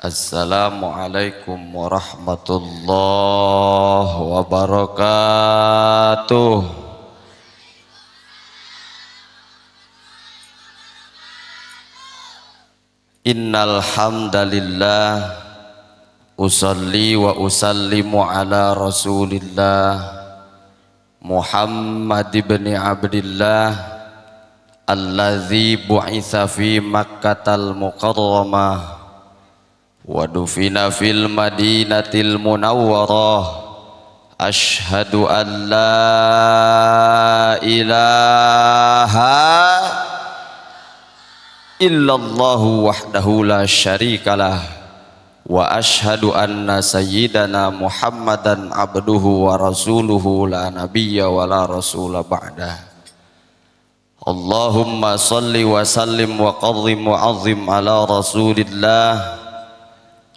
Assalamualaikum warahmatullahi wabarakatuh. Innal hamdalillah usalli wa usallimu ala Rasulillah Muhammad ibn Abdillah allazi bu'itsa fi Makkatal Mukarramah wa dufina fil Madinatil Munawwarah. Asyhadu an la ilaha illallahu wahdahu la syarikalah wa asyhadu anna sayyidana Muhammadan abduhu wa rasuluhu la nabiyya wa la rasula ba'dah. Allahumma salli wa sallim wa qadhim wa azim ala rasulillah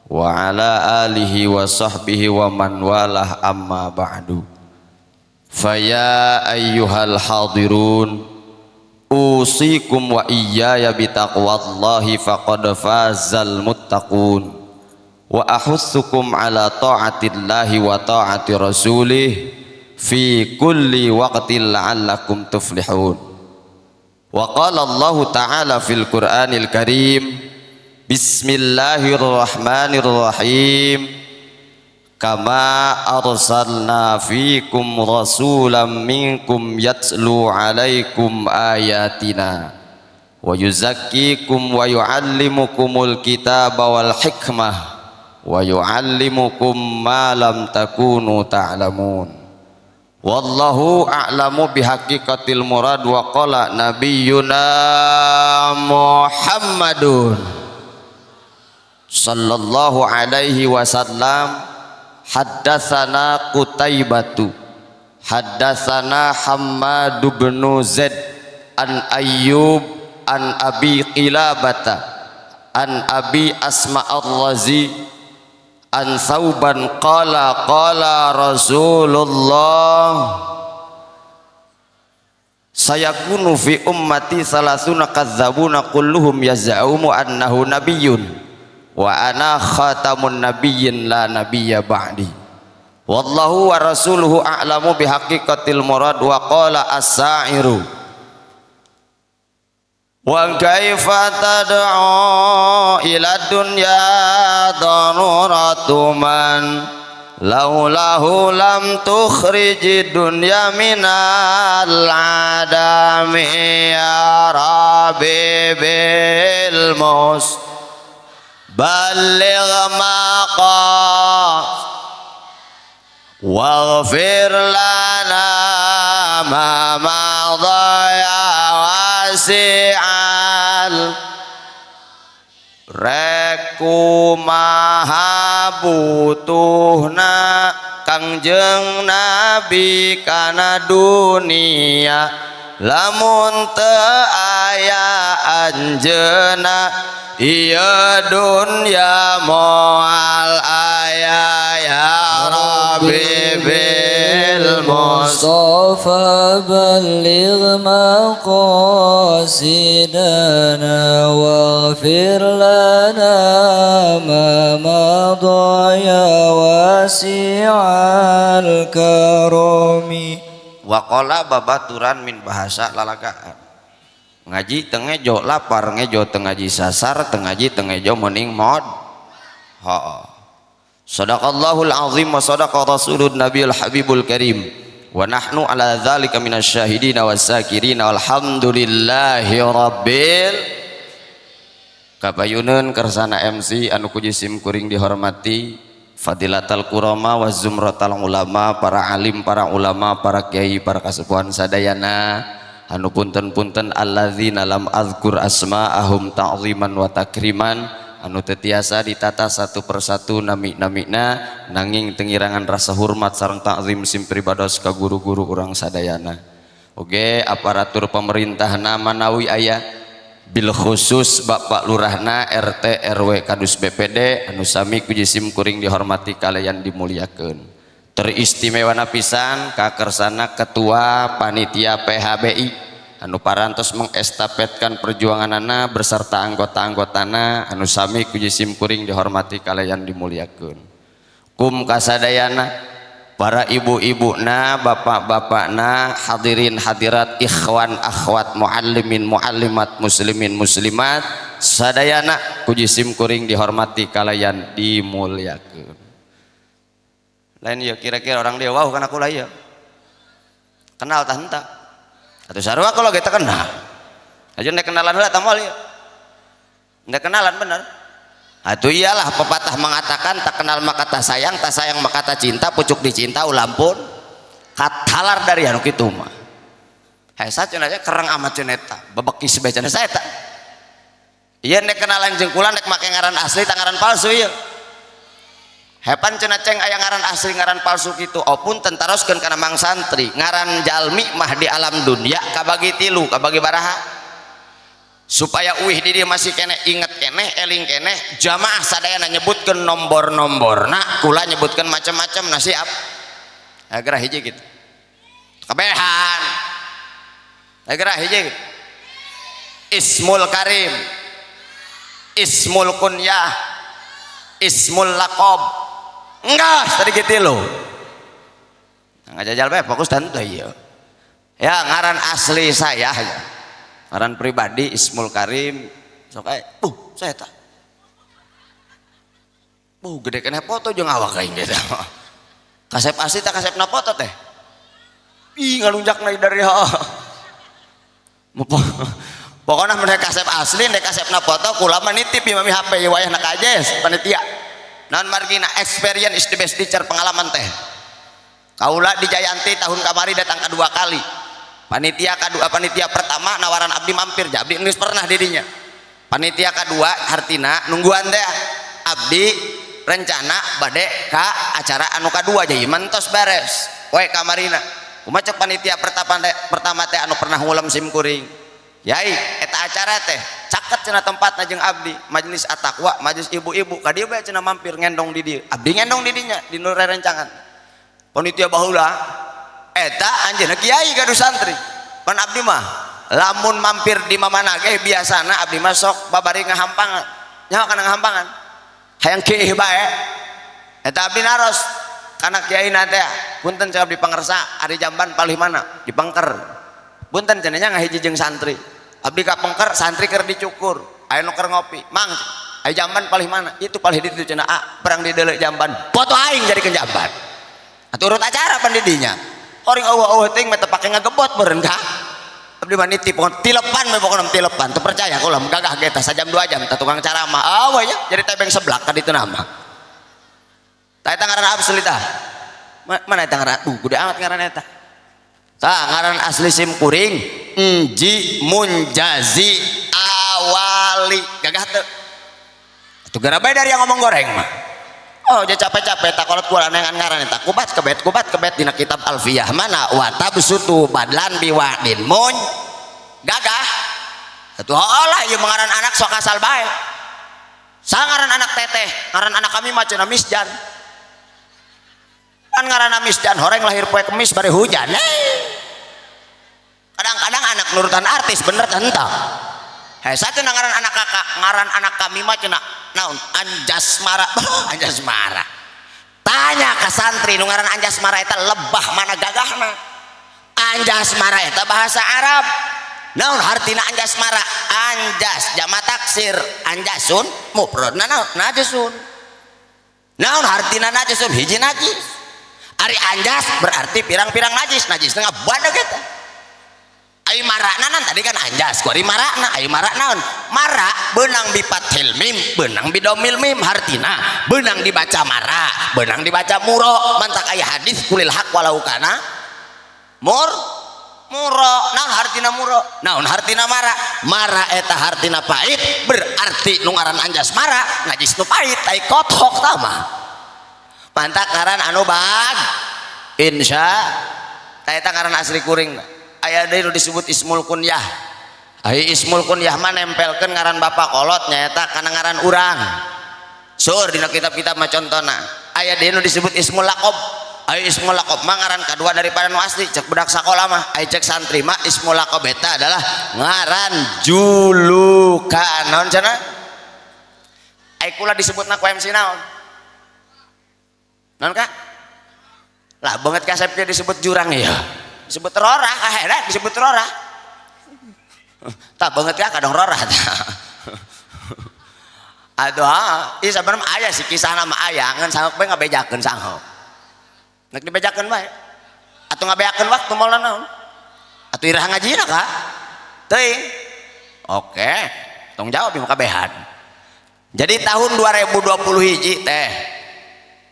wa ala alihi wa sahbihi wa man walah, amma ba'du. Faya ayyuhal hadirun, usikum wa iyaya bitaqwallahi faqad fazal muttaqun, wa ahussukum ala ta'atillahi wa ta'ati rasulih fi kulli waqtin la'allakum tuflihun. Wa qala Allahu ta'ala fil Qur'anil Karim, bismillahirrahmanirrahim, kama arsalna fikum rasulan minkum yatlu alaikum ayatina wa yuzakkikum wa yuallimukumul kitaba wal hikmah wa yuallimukum ma lam takunu ta'lamun. Wallahu a'lamu bihaqiqatil murad. Wa qala nabiyyuna Muhammadun sallallahu alaihi wasallam, haddatsana Qutaibatu haddatsana Hammad bin Zaid an Ayyub an Abi Qilabata an Abi Asma ar-Razi an Thauban qala qala Rasulullah sayakunu fi ummati salasuna kadzabuna kulluhum yaz'umu annahu nabiyyun wa ana khatamun nabiyyin la nabiyya ba'di. Wallahu wa rasuluhu a'lamu bihaqiqatil murad. Wa qala as-sa'iru wa kaifa tad'u ila dunya daruratu man laulahu lam tukhrij dunya minal adami ya rabbi bil mus balligh maqa waghfir lana ma madha ya wasi'al reku maha butuhna Kangjeng Nabi kana dunia, lamun teu aya anjeunna ieu dunya moal aya ya Rabbi bil Mustafa balligh maqasidana waghfir lana ma madha ya wasi'al karami. Waqala babaturan min bahasa lalagaan ngaji tengejo lapar ngejo tengaji sasar tengaji tengejo mening mod. Ha, sadaqallahul azim wa sadaqa rasulun nabiyul habibul karim wa nahnu ala dzalika minasyahidina wasakirin walhamdulillahi rabbil. Kapayuneun kersana MC anu ku jisim kuring dihormati fadilatal kurama wa zumratal ulama, para alim, para ulama, para kiai, para kasepuhan sadayana anu punten-punten alladzina lam azkur asma'ahum ta'ziman wa takriman, anu teu tiasa ditata satu persatu nami-namina nanging tengirangan rasa hormat sareng ta'zim sim pribados ka guru-guru urang sadayana. Oge aparatur pemerintahna manawi aya bil khusus Bapak Lurahna RT RW Kadus BPD anu sami ku jisim kuring dihormati kalayan dimuliakeun. Teristimewana pisan kakersana ketua panitia PHBI Anu parantos mengestafetkan perjuanganana beserta anggota-anggotana anu sami ku sim kuring dihormati kalayan dimuliakeun. Kum kasadayana para ibu-ibuna, bapak-bapakna, hadirin hadirat, ikhwan akhwat, muallimin muallimat, muslimin muslimat sadayana ku sim kuring dihormati kalayan dimuliakeun. Lain ya kira-kira orang dia wow kana kula ieu. Kenal tah henteu? Atuh sarua kalau kita kenal. Aja nek kenalan heula tah moal ieu. Nek kenalan bener. Atuh iyalah pepatah mengatakan tak kenal maka tak sayang, tak sayang maka tak cinta, pucuk dicinta ulampun katalar dari anu kitu mah. Hesa cenah kereng amat cenah eta, bebekis bae cenah saya eta. Ieu nek kenalan jeung kula nek make ngaran asli tah ngaran palsu ieu. Hepan cenah ceng aya ngaran asli ngaran palsu kitu. Oh punten taroskeun kana mang santri, ngaran jalmi mah di alam dunia kabagi tilu, kabagi baraha. Supaya uih di dieu masih keneh inget keneh eling keneh jamaah sadayana nyebutkeun nombor-nomborna kula nyebutkeun macam-macam nah siap. Agra hiji gitu. Kabehan. Agra hiji. Ismul Karim, Ismul Kunyah, Ismul Laqab. Enggak, tadi gitu loh. Ngajajal bae fokus tentu iya. Ya ngaran asli saya ya. Ngaran pribadi Ismul Karim sok aya saya tak. Gede keneh foto jeung awak aing gitu. Kasep asli tak kasepna foto teh. Ih ngalunjak na dari ha. Pokoknya mereka kasep asli, mereka kasepna foto kula mah nitip ieu mami HP ieu wayahna ka ajes panitia. Naon margina experience is the best teacher, pengalaman teh. Kaula di Jayanti tahun kamari datang kedua kali. Panitia kedua, panitia pertama nawaran abdi mampir, ja abdi geus pernah didinya. Panitia kedua hartina nungguan teh abdi rencana bade ka acara anu kadua jadi mentos beres. We kamarina. Kumaha cek panitia pertama teh, pertama teh anu pernah ngulem sim kuring. Yai eta acara teh caket cenah tempatna jeung abdi, majelis at-taqwa, majelis ibu-ibu ka dieu bae cenah mampir ngendong di dieu. Abdi ngendong di dinya di nu rerencangan. Panitia baheula eta anjeunna kiai gaduh santri. Pan abdi mah lamun mampir di mamana ge biasana abdi mah sok babari ngahampangan. Nyaho kana ngahampangan? Hayang kiih bae. Eta abdi naros kana kiai na teh, punten cek abdi pangersa ari jamban palih mana? Di pengker. Punten cenah nya ngahiji jeung santri. Abdi ka pengker santri keur dicukur, aya nu keur ngopi. Mang, aya jamban palih mana? Itu palih ditu cenah, ah, perang di deuleu jamban. Foto aing jadikeun jamban. Atuh urut acara pan di dinya. Oring eueuh-eueuh teuing mah teu pake ngagebot meureun ka. Abdi mah nitip pokona tilepan we pokona tilepan. Teu percaya kula mah gagah ge tah sajam 2 jam tah tukang ceramah. Ah we nya jadi tebeng seblak ka ditu nama. Tah eta ngaran asli tah. Mana eta ngaran? Gede amat ngaran eta. Tah ngaran asli sim kuring Enji Munjazi Awali. Gagah teu? Atuh gara bae dari yang ngomong goreng mah. Oh, dia capek-capek tak kolot kula nengan ngaran eta. Kubat kebet kubat kebet dina kitab Alfiyah mana wa tabsutu badlan biwadin mun gagah. Atuh heuh ieu ngaran anak sok asal bae. Sa ngaran anak teteh, ngaran anak kami mah cenah Misjan. Kan ngaranna Misjan horeng lahir poe Kemis bari hujan. Kadang-kadang anak nurutan artis bener tah henteu. Hesa cenah ngaran anak kakak, ngaran anak kami mah cenah naon? Anjasmara. Anjasmara. Tanya ke santri nu ngaran Anjasmara eta lebah mana gagahna? Anjasmara eta bahasa Arab. Naon hartina Anjasmara? Anjas jama taksir, anjasun mufradna naon? Najisun. Naon hartina najisun? Hiji najis. Ari anjas berarti pirang-pirang najis, najis teh ngabadag eta. Ai marana nan tadi kan anjas, ku ari marana, ai mara naon? Mara beunang bi fathil mim, beunang bi domil mim, hartina beunang dibaca mara, beunang dibaca muro. Mantak aya hadis kulil haq walau kana mur muro. Naon hartina muro? Naon hartina mara? Mara eta hartina pahit, berarti nu ngaran anjas mara najis nu pahit, tai kothok tah mah. Mantak ngaran anu bag insya ta eta ngaran asli kuring. Aya deui nu disebut Ismul Kunyah. Ai Ismul Kunyah mah nempelkeun ngaran bapak kolot nyaeta kana ngaran urang. Sur dina kitab-kitab mah contona. Aya deui nu disebut Ismul Laqab. Ayo ismul laqab mah ngaran kadua daripada nu asli cek budak sakola mah. Ayo cek santri mah ismul laqab eta adalah ngaran julukan. Naon cenah? Ai kula disebutna ku MC naon? Naon Kak? Lah banget kasep ge disebut jurang ya. Disebut rorah, ah disebut rorah. Tak banget ya kadang rorah. Aduh, ieu sabenerna aya sih kisah nama aya ngan sanggup bae ngabejakeun sanggup. Nek dibejakeun bae. Atuh ngabeakeun waktu moal naon? Atuh iraha ngajina Kak? Teuing. Oke, tong jawab ieu kabehan. Jadi tahun 2020 hiji teh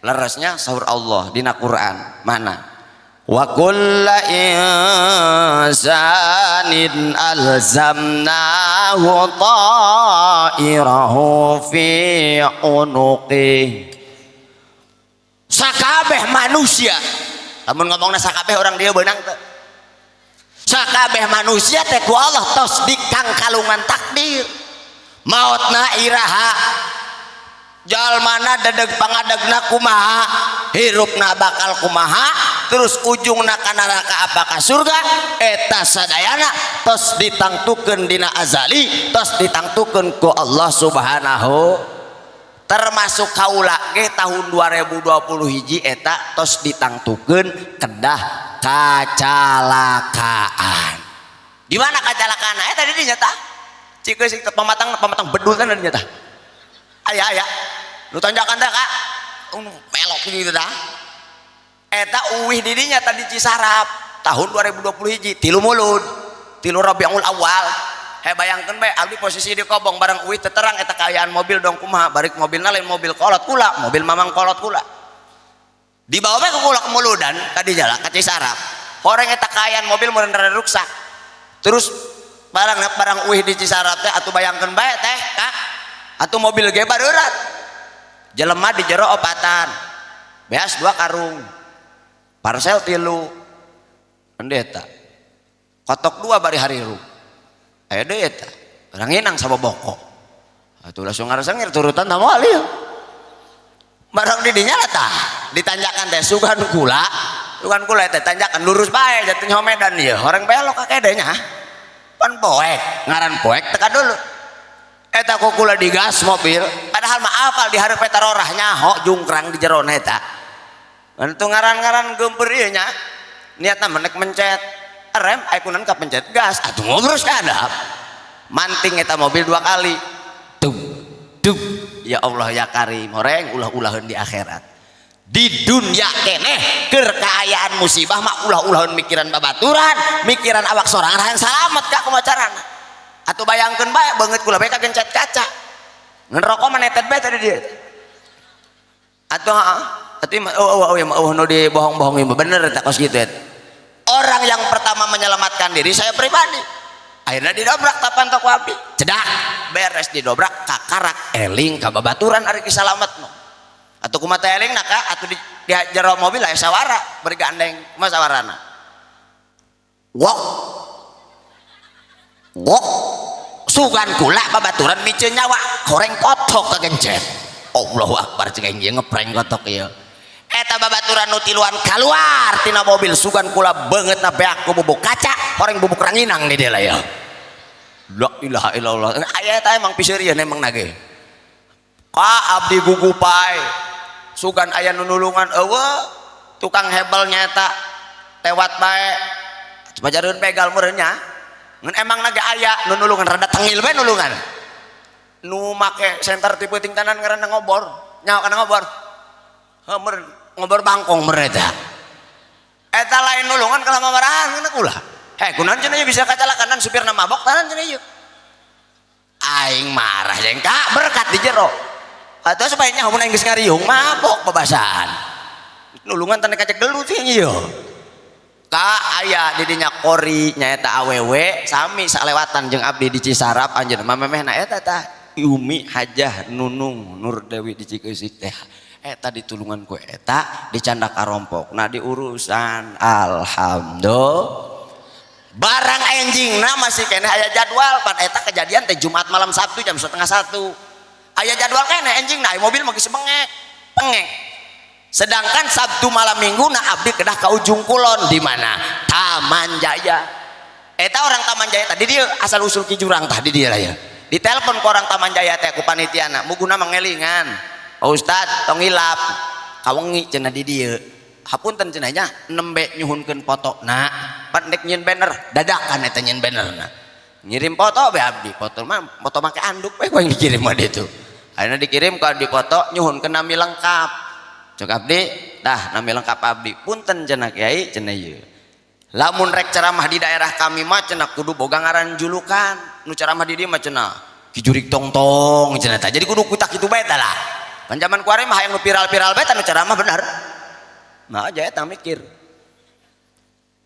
leresnya sahur Allah dina Quran mana? Wa kulla insanin alzamnahu ta'irahu fi unuqi. Sakabeh manusia, lamun ngomongna sakabeh orang dia beunang teu. Sakabeh manusia teh ku Allah tos dikangkalungan takdir. Mautna iraha, jalmana dedeg pangadegna kumaha, hirupna bakal kumaha, terus ujungna ka neraka apa ka surga, eta sadayana tos ditangtukeun dina azali, tos ditangtukeun ku Allah Subhanahu. Termasuk kaula ge tahun 2020 hiji eta tos ditangtukeun kedah kacalakaan. Di mana kacalakaan? Eta di dinya tah. Cikeusik pamatang pamatang bedul teh dinya tah. Aya aya. Nu tanjakan teh Kak. Melok gitu dah. Eta uwih di dinya tadi Cisarap tahun 2020 hiji tilu mulud, tilu Rabiul Awal. He bayangkeun bae abdi posisi di Kobong bareng uwih teterang eta kaayaan mobil dong kumaha, balik mobilna lain mobil kolot kula, mobil mamang kolot kula. Dibawa bae ku kula ke muludan tadi jalan ka Cisarap. Horeng eta kaayaan mobil meureun rada ruksak. Terus barang barang uwih di Cisarap teh atuh bayangkeun bae teh Kak. Atuh mobil ge bareurat. Jelema di jero opatan. Beas 2 karung. Parcel 3. Pendeta. Kotok 2 bari hariru. Aya deui eta. Ranginang saboboko. Atuh langsung ngarasengir turutan ta moal ieu. Barang di dinya lah tah. Ditanjakan teh sugan kula. Sugan kula teh tanjakan lurus bae jatuh Medan ieu. Orang belok ka kedenya. Pan poek, ngaran poek teka dulu. Eta ku kula digas mobil, padahal mah apal di hareup eta rorah nyaho jungkrang di jero eta. Entu ngaran-ngaran geumpeur ieu nya. Niatna mah nek mencet rem aya kunan ka pencet gas, atuh ngurus kadap. Manting eta mobil 2 kali. Dug dug. Ya Allah ya Karim, horeng ulah-ulaheun di akhirat. Di dunia keneh keur kaayaan musibah mah ulah-ulaheun mikiran babaturan, mikiran awak sorangan hayang salamet ka kumaha carana. Atuh bayangkeun bae beungeut kula bae kagencet kaca. Ngan rokok mah netet bae tadi dia. Atuh heeh, atuh mah oh oh oh nu dibohong-bohongin mah bener eta kos kitu eta. Orang yang pertama menyelamatkan diri saya pribadi. Akhirnya didobrak tapan toko api. Cedak, beres didobrak kakarak eling ka babaturan ari kisalamet mah. Atuh kumaha teh eling na Kak, atuh di jero mobil aya sawara bergandeng, kumaha sawarana? Wok. Wok. Sugan kula babaturan miceun nyawa, koreng kotok kagencet. Allahu akbar cek aing ieu ngeprank kotok ieu. Eta babaturan nu tiluan kaluar tina mobil sugan kula beungeutna beak ku bubuk kaca, horeng bubuk ranginang di dieu lah ya. La ilaha illallah. Aya eta emang piseurieun emang nage. Ka abdi gugupai. Sugan aya nu nulungan eueuh, tukang hebel nyaeta tewat bae. Pajareun begal meureun nya. Ngan emang nage aya nu nulungan rada tengil bae nulungan. Nu make senter tipe tingtanan ngaranna ngobor, nyaho kana ngobor. Heuh meureun ngobor bangkong meureun eta. Eta lain nulungan kalah mamarahan kana kula. Heh kunaon cenah ieu bisa kacalakanan supirna mabok tanan cenah ieu. Aing marah jeung ka berkat di jero. Atuh supaya nyaho mun aing geus ngariung mabok babasaan. Nulungan teh kacek gelut sih ieu. Ka aya di dinya kori nyaeta awewe sami salewatan jeung abdi di Cisarap anjeunna mah memehna eta tah Umi Hajah Nunung Nur Dewi di Cikeusik teh. Eta ditulungan ku eta dicandak karompokna diurusan alhamdulillah. Barang enjingna masih keneh aya jadwal pan eta kejadian teh Jumat malam Sabtu jam 12.30. Aya jadwal keneh enjingna aya mobil mah geus bengek. Pengek. Sedangkan Sabtu malam Minggu nah abdi kedah ke Ujung Kulon, di mana Taman Jaya. Eta orang Taman Jaya tadi dia asal usul Ki Jurang tadi dia lah ya. Ditelepon ke orang Taman Jaya teh ku panitiana, muguna mangelingan. Pak Ustad tong hilap. Kawengi cenah di dieu. Hapunten cenah nya nembe nyuhunkeun foto na. Pan dek nyieun banner, dadakan eta nyieun banner na. Ngirim foto be abdi, foto mah foto make anduk we yang dikirim mah ditu. Akhirnya dikirim ke abdi foto nyuhunkeun nami lengkap. Cek abdi, dah nami lengkap abdi. Punten cenah kiai cenah ieu. Lamun rek ceramah di daerah kami mah cenah kudu boga ngaran julukan. Nu ceramah di dieu mah cenah Ki Jurik Tong-tong cenah tah. Jadi kudu kutak kitu bae tah lah. Kan zaman kuari mah hayang nu viral-viral bae tah nu ceramah bener. Nah aja eta mikir.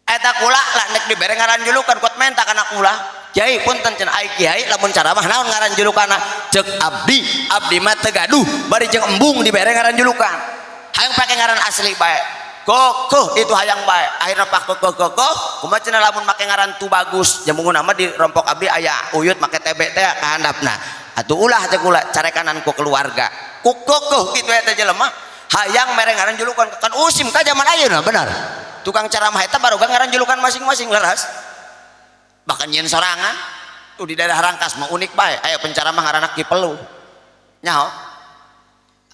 Eta kula lah nek dibere ngaran julukan kuat menta kana kula. Kiai punten cenah ai kiai lamun ceramah naon ngaran julukana? Cek abdi, abdi mah teu gaduh bari jeung embung dibere ngaran julukan. Hayang pake ngaran asli bae. Kokoh itu hayang bae. Akhirna pak kokoh kokoh kumaha cenah lamun make ngaran tu bagus. Jamunguna mah di rompok abdi aya uyut make TB teh ka handapna. Atuh ulah cek kula carekanan ku keluarga. Ku kokoh kitu eta jelema hayang mere ngaran julukan kan usim ka zaman ayeuna benar. Tukang ceramah eta baroga ngaran julukan masing-masing leres. Bahkan nyieun sorangan tuh di daerah Rangkas mah unik bae. Aya penceramah ngaranna Ki Peluh. Nyaho?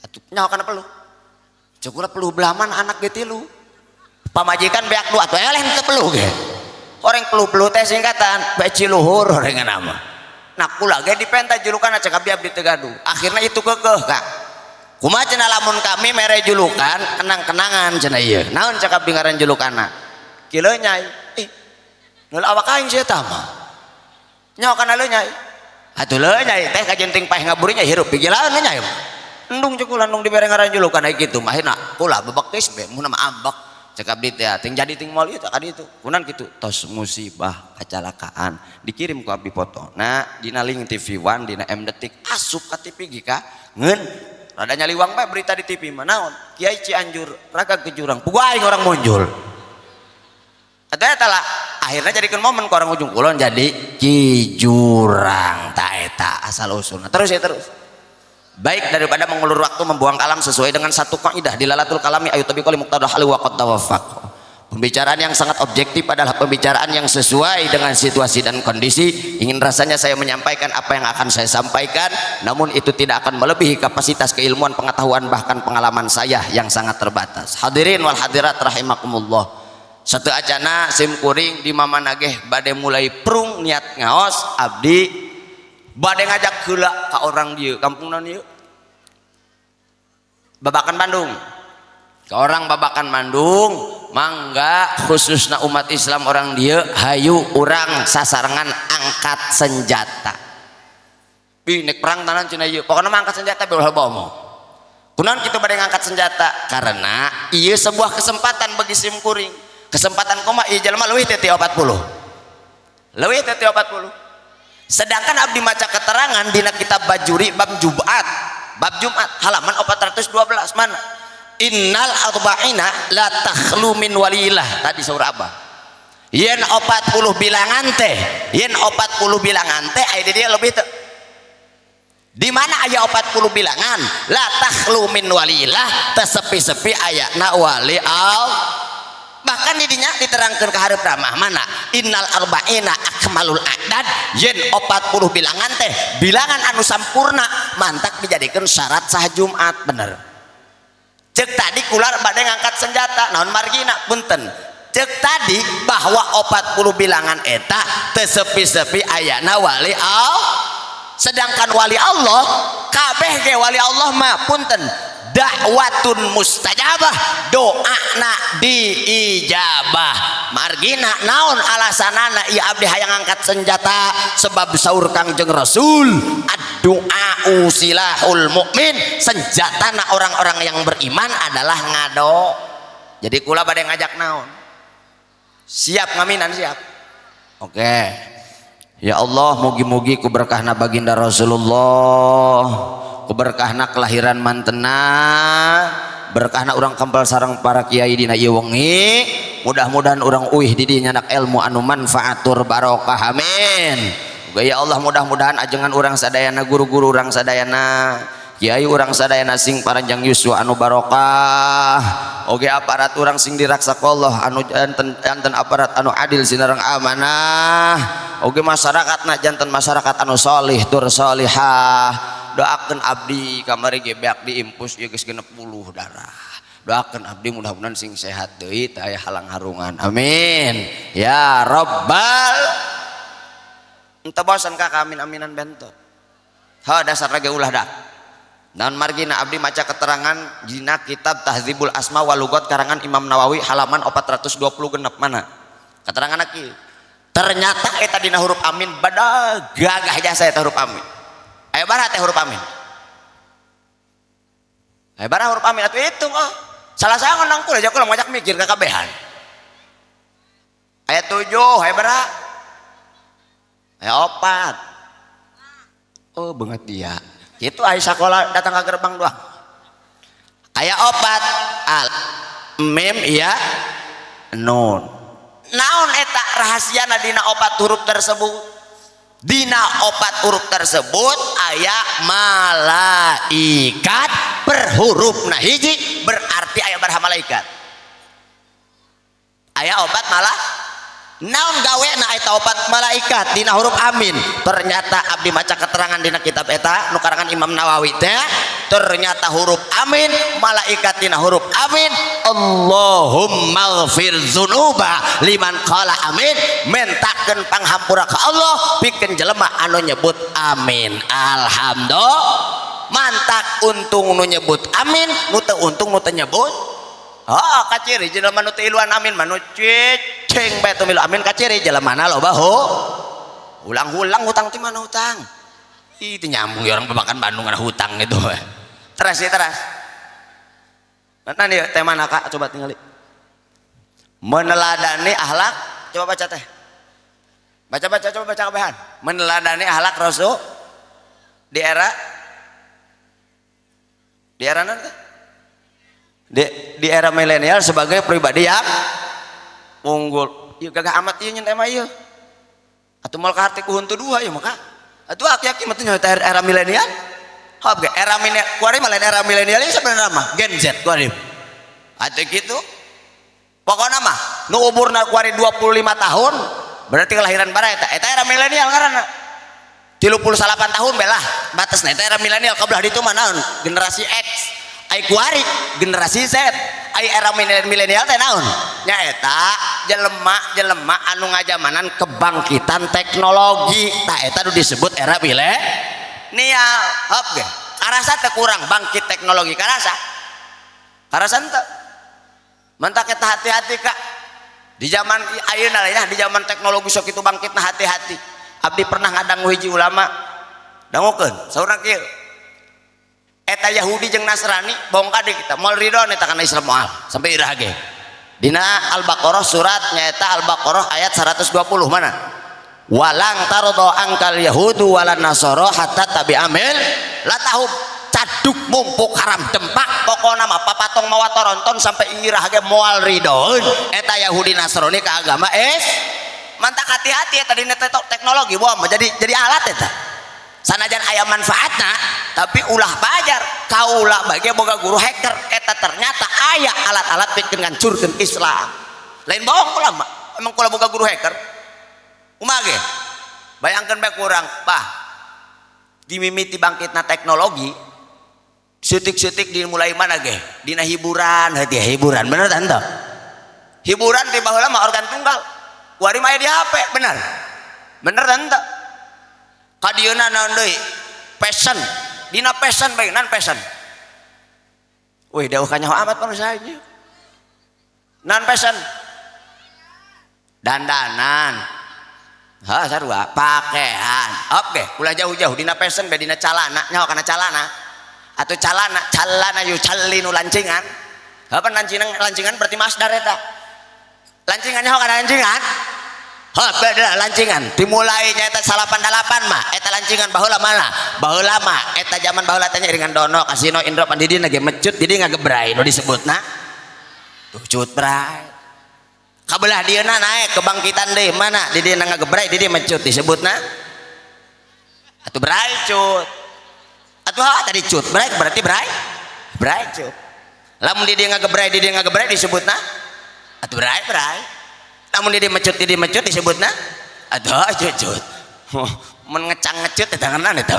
Atuh nyaho kana peluh. Cek kula peluh belaman anak ge tilu. Pamajikan beak dua atuh eleh teu peluh ge. Orang peluh-peluh teh singkatan beci luhur orengan mah. Nah kula ge dipenta julukan cek abdi abdi teu gaduh. Akhirna itu keukeuh Kak. Kumaha cenah lamun kami mere julukan kenang-kenangan cenah ieu. Naon cek abdi ngaran julukanna? Ki Leunyai. Eh, neul awak aing sia tah mah. Nyaho kana leunyai. Atuh leunyai teh kajenting paeh ngaburinya hirup pigilaeun leunyai mah. Endung cek kula endung dibere ngaran julukan aya kitu mah akhirna kula bebekis be mun mah ambek. Cek abdi teh ting jadi ting moal ieu teh ka ditu. Kunan kitu tos musibah kecelakaan dikirim ku abdi foto. Nah dina link TV One dina M Detik asup ka TV ge ka ngeun rada nyaliwang bae berita di TV mah naon Kiai Cianjur raga ke jurang puguh aing orang muncul. Eta eta lah akhirnya jadikeun momen ku orang Ujung Kulon jadi Ki Jurang ta eta asal usulna. Terus ya terus. Baik daripada mengulur waktu membuang kalam sesuai dengan satu kaidah dilalatul kalami ayu tabiqali muqtadah hal wa qad tawaffaq. Pembicaraan yang sangat objektif adalah pembicaraan yang sesuai dengan situasi dan kondisi. Ingin rasanya saya menyampaikan apa yang akan saya sampaikan, namun itu tidak akan melebihi kapasitas keilmuan, pengetahuan, bahkan pengalaman saya yang sangat terbatas. Hadirin wal hadirat rahimakumullah. Satu acana sim kuring di mama nageh bade mulai prung niat ngaos abdi bade ngajak heula ka orang dieu kampung naon ieu? Babakan Bandung. Ke orang Babakan Bandung mangga khususna umat Islam orang dieu hayu urang sasarengan angkat senjata. Bi nek perang tanan cenah ieu pokona mah angkat senjata be ulah bomo. Kunaon kitu bade ngangkat senjata? Karena ieu sebuah kesempatan bagi sim kuring. Kesempatan koma ieu jelema leuwih teh ti 40. Leuwih teh ti 40. Sedangkan abdi maca keterangan dina kitab Bajuri bab Jumat, bab Jumat halaman 412 mana? Innal arba'ina la takhlu min walillah. Tadi saur abah. Yen 40 bilangan teh, yen 40 bilangan teh aya di dieu lebih teu. Di mana aya 40 bilangan? La takhlu min walillah, teu sepi-sepi ayana wali Allah. Bahkan di dinya diterangkan ke hareup ramah mana innal arba'ina akmalul a'dad yen 40 bilangan teh bilangan anu sampurna mantak dijadikan syarat sah Jumat bener. Cek tadi kula bade ngangkat senjata naon margina punten. Cek tadi bahwa 40 bilangan eta teu sepi-sepi ayana wali Allah. Sedangkan wali Allah kabeh ge wali Allah mah punten dakwatun mustajabah, doana diijabah. Margina naon alasanana ieu abdi hayang ngangkat senjata sebab saur Kangjeng Rasul ad-du'au silahul mukmin, senjatana orang-orang yang beriman adalah ngado. Jadi kula bade ngajak naon? Siap ngaminan siap. Oke. Ya Allah mugi-mugi ku berkahna baginda Rasulullah, ku berkahna kelahiran mantena, berkahna urang kempel sareng para kiai dina ieu wengi, mudah-mudahan urang uih di dinya nyanak ilmu anu manfaatur barokah amin. Muga ya Allah mudah-mudahan ajengan urang sadayana, guru-guru urang sadayana, Kiai urang sadayana sing paranjang yuswa anu barokah, oge aparat urang sing diraksa ku Allah anu janten janten aparat anu adil sinareng amanah, oge masyarakatna janten masyarakat anu solih tur solihah. Doakeun abdi, kamari ge beak diimpus ieu geus 60 darah. Doakeun abdi mudah-mudahan sing sehat deui, teu aya halang harungan, amin ya rabbal. Ente bosan ka amin aminan bentot ha dasar lagi ulah dah. Dan margina abdi maca keterangan dina kitab Tahdzibul Asma wal Lugat karangan Imam Nawawi halaman 420 genep. Mana keterangan aki? Ternyata eta dina huruf amin badag gagah jasa. Eta huruf amin aya bara teh, huruf amin aya bara, huruf amin atuh hitung. Oh, salah saya ngondang kula aja, kula ngajak mikir kakabehan. Aya 7, aya bara, aya 4. Oh, banget dia itu aya sekolah datang ke gerbang doang. Aya 4, al mim ya nun. Naon eta rahasiana dina 4 huruf tersebut? Dina 4 huruf tersebut aya malaikat per huruf. Nah, hiji berarti aya baraha malaikat? Aya 4 malah. Naon gawe na eta 4 malaikat dina huruf amin? Ternyata abdi maca keterangan dina kitab eta nu karangan Imam Nawawi teh, ternyata huruf amin, malaikat dina huruf amin, Allahumma ghfir dzunuba liman qala amin, mentakeun panghampura ka Allah pikeun jelema anu nyebut amin. Alhamdulillah, mantak untung nu nyebut amin, nu teu untung nu teu nyebut. Oh, kaciri jelema nu teu iluan amin mah nu cicing bae teu milu amin, kaciri jelema na loba ho ulang-ulang hutang. Ti mana hutang? Itu nyambung ya, orang Babakan Bandung ada hutang gitu. Teras ya, teras. Nah, nih tema mana, Kak? Coba tinggali. Meneladani akhlak, coba baca teh. Baca, baca, coba baca kabehan. Meneladani akhlak Rasul di era nanti di era milenial sebagai pribadi yang unggul. Ieu gagah amat ieu nyen tema ieu. Atuh moal kaharti ku huntu dua ieu maka. Atuh aki-aki mah teh era milenial. Hop ge era milenial, kuari mah lain era milenial ieu sebenarnya mah Gen Z kuari. Atuh kitu. Pokokna mah nu umurna kuari 25 tahun berarti kelahiran bara eta. Eta era milenial ngaranna. 38 tahun belah batasna eta era milenial. Kabelah ditu mah naon? Generasi X. Ai kuari generasi Z. Ai era milenial teh naon? Nyaeta jelema jelema anu ngajamanan kebangkitan teknologi. Tah, eta nu disebut era milenial. Hop ge karasa teh kurang bangkit teknologi? Karasa, karasa henteu? Mantak eta hati-hati, Kak, di zaman ayeuna ya, di zaman teknologi sok itu bangkitna. Hati-hati. Abdi pernah ngadangu hiji ulama, dangukeun, saurna kieu: eta Yahudi jeung Nasrani bongkar di kita moal ridho eta kana Islam, moal sampai iraha ge. Dina Al-Baqarah, surat nyaeta Al-Baqarah ayat 120, mana? Walang tardo angkal yahudu walan nasoro hatta tabi amil latahum. Caduk mumpuk haram dempak, pokokna mah papatong mawa toronton sampai iraha ge moal ridhoeun eta Yahudi Nasrani ka agama es. Mantak hati-hati eta dina teknologi, wah, jadi alat eta sanajan aya manfaatna, tapi ulah pajar. Kaula bagi boga guru hacker, eta ternyata aya alat-alat bikin ngancurkeun Islam. Lain bohong kula mah, emang kula boga guru hacker. Kumaha ge bayangkeun bae kurang bah dimimiti bangkitna teknologi setik-setik dimulai mana ge? Dina hiburan. Hati hiburan, bener tante? Hiburan di baheula mah organ tunggal, kuari mah di HP, bener bener tante? Kadieuna naon deui? Fashion. Dina fashion bae nan fashion. Wih, dauh kanyaho amat manusia. Nan fashion, dandanan, ha, sarua pakaian. Oke, ulah jauh-jauh, dina fashion bae, dina calana. Nyaho kana calana atau calana? Calana yu calinu, lancingan. Apa lancingan? Lancingan berarti masdar eta lancingan. Nyaho kana lancingan? Ha, beda lancingan. Dimulai nya eta 88 mah eta lancingan. Baheula mana? Baheula mah eta zaman baheula teh ringan dono kasino indro pandidina ge mecut, jadi ngagebrai nu disebutna tuh cut bray. Kabelah dieuna naik kebangkitan deui, mana di dieu ngagebrai, di dieu mecut, disebutna atuh bray cut. Atuh ah, tadi cut brek berarti bray bray cut. Lamun di dieu ngagebray, di dieu ngagebray disebutna atuh bray bray. Lamun di dieu mecut, di dieu mecut disebutna atuh cut cut. Mun ngecang ngecut eta tanganan eta.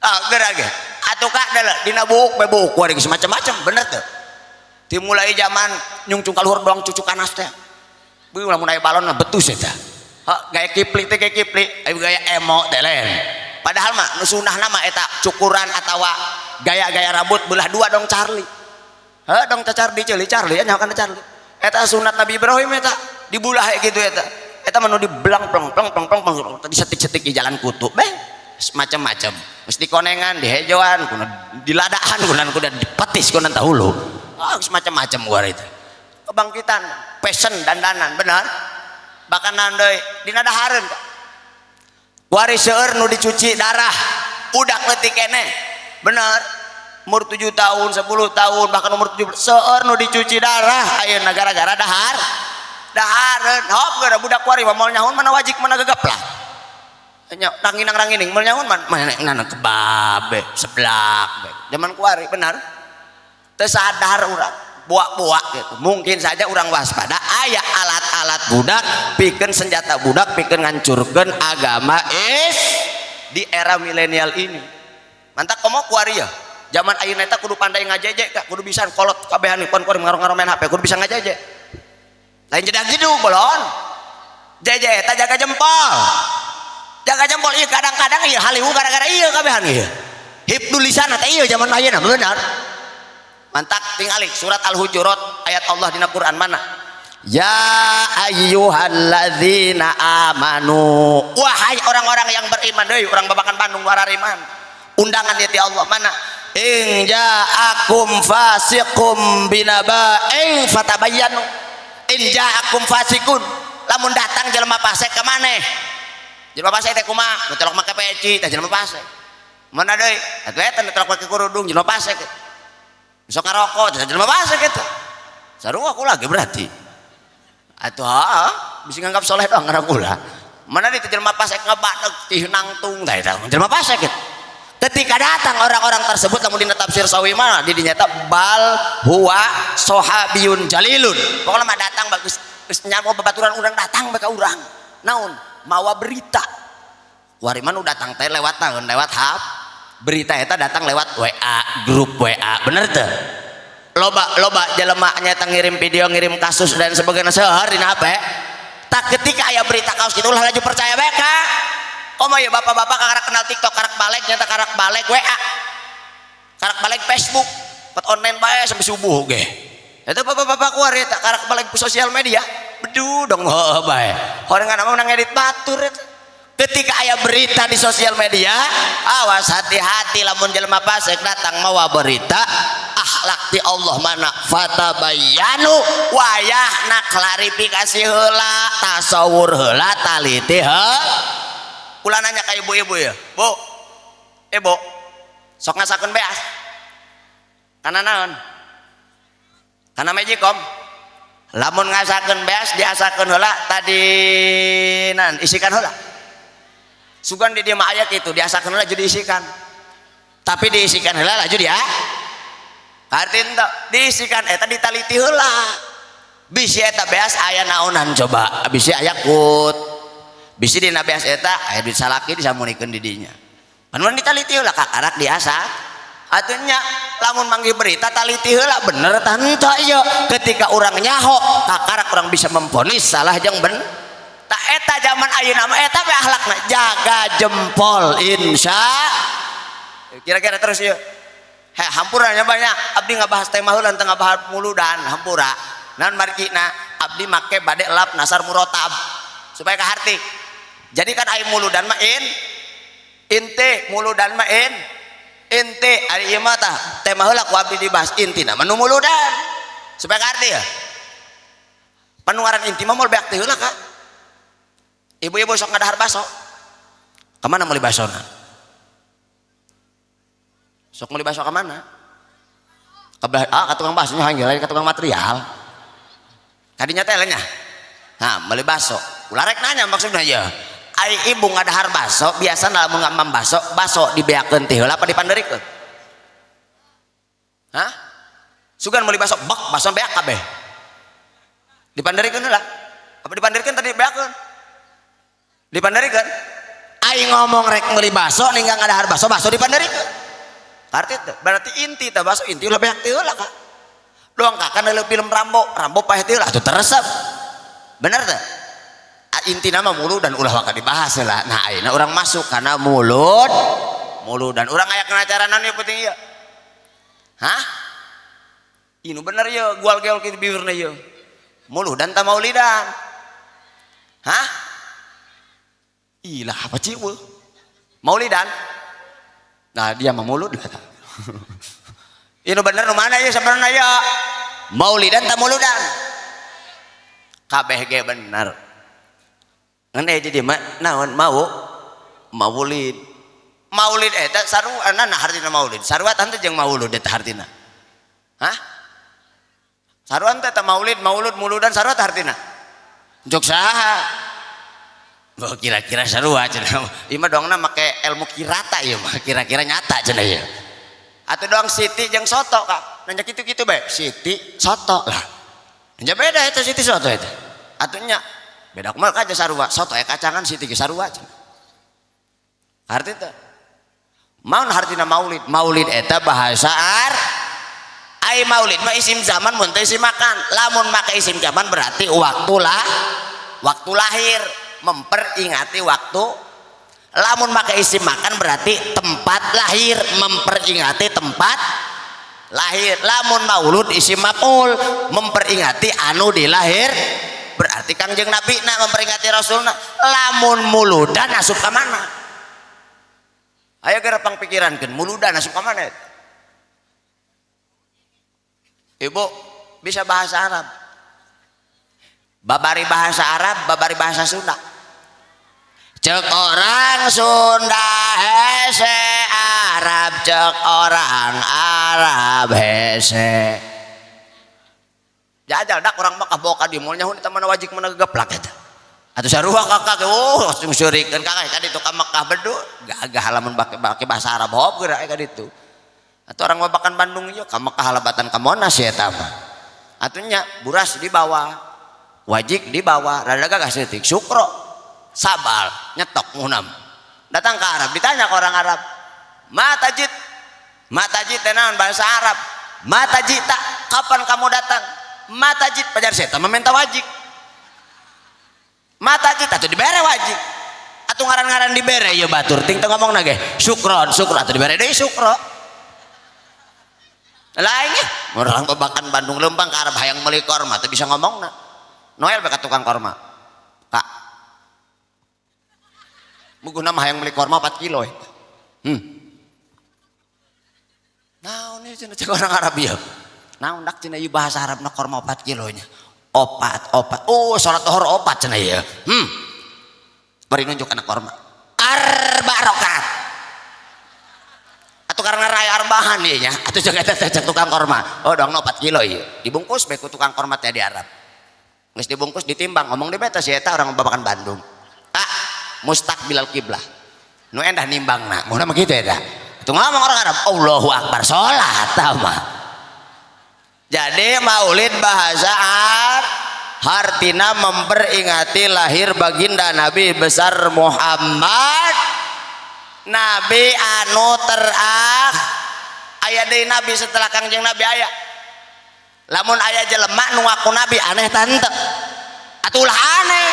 Ah, geura ge. Atuh kak deuleu dina buuk be buuk kuari geus macam-macam, bener teu? Dimulai zaman nyungcung kaluhur doang cucu kanas teh. Beuh, lamun aya balon mah betus eta. Ha, gaya kipli teh, gaya kipli, aya gaya emo teh lain. Padahal mah nu sunahna mah eta cukuran atawa gaya-gaya rambut belah dua dong Charlie. Heuh, dong Charlie, ceuli Charlie nya kana Charlie. Eta sunat Nabi Ibrahim eta dibulah gitu eta. Eta mah nu dibelang pleng pleng pleng pleng pleng disetik-setik di jalan kutu. Beh, macam-macam. Mesti konengan, dihejoan, kuna diladaan, kuna kuda dipetis kuna tahulu. Ah, macam-macam war itu. Kebangkitan, fashion dandanan, benar? Bahkan deui dina dahareun. Wari seueur nu dicuci darah, udak leutik keneh. Bener? Umur 7 tahun, 10 tahun, bahkan umur 17 seueur nu dicuci darah ayeuna gara-gara dahar. Dahareun, hop geura budak kuari mah moal nyahoan mana wajik mana gegeplak. Nya ranginang rangining moal nyahoan mana mana kebab be, seblak be. Zaman kuari benar. Teu sadar urang, buak-buak gitu. Mungkin saja orang waspada aya alat-alat budak pikeun senjata budak pikeun ngancurkeun agama is di era milenial ini. Mantap komo kuari ya. Zaman ayeuna eta kudu pandai ngajeje kak, kudu bisa kolot kabehan pon kuari ngaro-ngaro main HP, kudu bisa ngajeje. Lain jedag jedug bolon. Jeje eta jaga jempol. Jaga jempol ieu kadang-kadang ieu haliwu gara-gara ieu kabehan ieu. Hifdul lisan teh ieu zaman ayeuna bener. Mantak tingali surat Al-Hujurat ayat Allah dina Quran mana? Ya ayyuhalladzina amanu, wahai orang-orang yang beriman deui, urang babakan Bandung luar iman. Undangan ti Allah mana? In ja'akum fasiqum binaba'in fatabayyanu. In ja'akum fasikun, lamun datang jelema fasik ka maneh. Jelema fasik teh kumaha? Nu telok make peci teh jelema fasik. Mana deui? Atuh eta nu telok make kerudung jelema fasik. Sok ngarokok teh jelema fasik eta. Sarua aku lagi berarti. Atuh ha, bisa nganggap soleh doang ngaran kula. Mana di jelema fasik ngebadeg tih nangtung tah eta jelema fasik eta. Ketika datang orang-orang tersebut lamun dina tafsir sawi mana di dinyata bal huwa sahabiyun jalilun. Pokoknya mah datang bagus geus nyaho babaturan urang datang bae ka urang. Naon? Mawa berita. Kuari mah nu datang teh lewat naon? Lewat HP. Berita eta datang lewat WA, grup WA, bener teu? Loba loba jelema nyata ngirim video, ngirim kasus dan sebagainya seueur dina HP. Tak ketika aya berita kaos kitu ulah laju percaya bae ka. Komo ya bapak-bapak karak kenal TikTok, karak balik nyata karak balik WA. Karak balik Facebook, pot online bae sampai subuh ge. Eta bapak-bapak kuari eta karak balik sosial media, bedu dong heuh bae. Horengan mah menang edit batur eta. Ketika aya berita di sosial media, awas hati-hati lamun jelema fasik datang mawa berita, akhlak ti Allah mana fatabayyanu, wayahna klarifikasi heula, tasawur heula, taliti heula. Kula nanya ka ibu-ibu ya, Bu. Bu, sok ngasakeun beas. Kana naon? Kana Magicom. Lamun ngasakeun beas diasakeun heula tadi nan isikan heula. Sugan di dieu mah aya kitu diasakeun heula jadi diisikan. Tapi diisikan heula laju dia. Arti henteu diisikan eta ditaliti heula. Bisi eta beas aya naonan coba, bisi aya kut. Bisi dina beas eta aya duit salaki disamunikeun di dinya. Pan mun ditaliti heula kakarak diasak. Atuh nya lamun manggih berita taliti heula bener tah henteu ieu. Ketika urang nyaho kakarak urang bisa memvonis salah jeung ben. Tak eta zaman ayeuna mah eta we akhlakna jaga jempol insya. Kira-kira terus ieu. Heh, hampuranya banyak. Abdi ngabahas tema heula teu ngabahas muludan hampura. Naon margina abdi make bade lap nasar murotab supaya kaharti. Jadi kan aya muludan mah in inti muludan mah in inti ari ieu mah tah tema heula ku abdi dibahas intina mah nu muludan supaya kaharti ya. Panuaran inti mah moal beak teh heula ka. Ibu-ibu sok ngadahar baso. Kemana meuli basona? Sok meuli baso kemana? Ke ah, ke tukang baksonya hanggil lain ke tukang material. Kadinya teh nya. Nah, meuli baso. Ulah rek nanya maksudnya ya. Ai ibu ngadahar baso, biasa lamun ngamam baso, baso dibeakeun teh heula apa dipanderikeun? Hah? Sugan meuli baso, bak baso beak kabeh. Dipanderikeun heula. Apa dipanderikeun tadi beakeun? Dipanderikeun. Ai ngomong rek meuli baso ninggang ngadahar baso, baso dipanderikeun. Arti teh berarti inti teh baso inti ulah beak teh heula ka. Doang kakak nilai film Rambo, Rambo pahit heula atuh teresep. Bener teh? Inti nama mulut dan ulah waka dibahas lah. Nah ayeuna urang masuk karena mulut, mulut dan urang aya kena acara naon ieu penting ieu. Hah? Ini bener ya, gual geol kitu bibirna ieu. Muluh dan tamaulidan. Hah? Ilah apa ciwe? Maulidan? Nah dia mah mulut lah. Ini bener nu mana ieu sebenarnya ya? Maulidan tamuludan. Kabeh ge bener. Ngan jadi mah naon mau maulid. Maulid eta sarua nah hartina maulid. Sarua teh jeung maulud eta hartina. Hah? Sarua teh eta maulid, maulud, muludan sarua teh hartina. Jok saha? Oh, kira-kira sarua cenah. Ieu mah doangna make ilmu kirata ieu mah, kira-kira nyata cenah ieu. Atuh doang Siti jeung soto kak. Nanya kitu-kitu bae. Siti soto lah. Nya beda eta Siti soto eta. Atuh nya beda kumaha aja sarua soto ya kacangan Siti ge sarua cenah. Arti teh maun hartina maulid. Maulid eta bahasa Arab. Ai maulid mah isim zaman mun teh isim makan. Lamun make isim zaman berarti waktu lah, waktu lahir, memperingati waktu. Lamun make isim makan berarti tempat lahir, memperingati tempat lahir. Lamun maulud isim maf'ul, memperingati anu dilahir, berarti Kangjeng Nabi na memperingati Rasulna. Lamun muludan asup ka mana? Ayo geura pangpikirankeun muludan asup ka mana? Ibu bisa bahasa Arab. Babari bahasa Arab, babari bahasa Sunda. Cek orang Sunda hese Arab, cek orang Arab hese. Jajal dak orang Mekah bawa ka di mall nyaho eta mana wajik mana geplak eta. Atuh sarua kakak ge, oh langsung seurikeun kakak ka ditu ka Mekah bedu gagah lamun bake bahasa Arab hop geura ka ditu. Atuh orang babakan Bandung ieu ka Mekah lebatan ka Monas ya eta mah. Atuh nya buras di bawah, wajik di bawah, rada gagah seutik sukro. Sabal nyetok munam. Datang ke Arab, ditanya ke orang Arab, "Ma tajid?" Ma tajid teh naon bahasa Arab? Ma tajita, kapan kamu datang? Ma tajid pajar saya meminta wajik. Ma tajid atuh dibere wajik. Atuh ngaran-ngaran dibere ieu batur ting teu ngomongna ge. Syukron, syukron atuh dibere deui syukro. Lainnya orang babakan Bandung lempang ke Arab hayang meuli korma teu bisa ngomongna. Noel bae ka tukang korma. Kak, muguna mah hayang meuli korma 4 kilo eta. Naon ieu cenah cek orang Arab ieu? Naon dak cenah ieu bahasa Arabna korma 4 kilo nya. Opat, opat. Oh, salat zuhur opat cenah ieu. Bari nunjuk kana korma. Arba rakaat. Atuh karena raya arbahan ieu nya. Atuh jeung eta teh cek tukang korma. Oh, dongna 4 kilo ieu. Dibungkus bae ku tukang korma teh di Arab. Geus dibungkus ditimbang, ngomong di beta si eta orang babakan Bandung. Ah, mustaqbilal kiblah. Nu endah nimbangna. Mun mah kitu eta. Atuh ngomong orang Arab, Allahu Akbar salat mah. Jadi maulid bahasa Arab hartina memperingati lahir baginda Nabi besar Muhammad. Nabi anu terah aya deui nabi setelah Kangjeng Nabi aya. Lamun aya jelema nu ngaku nabi aneh tante. Atulah aneh.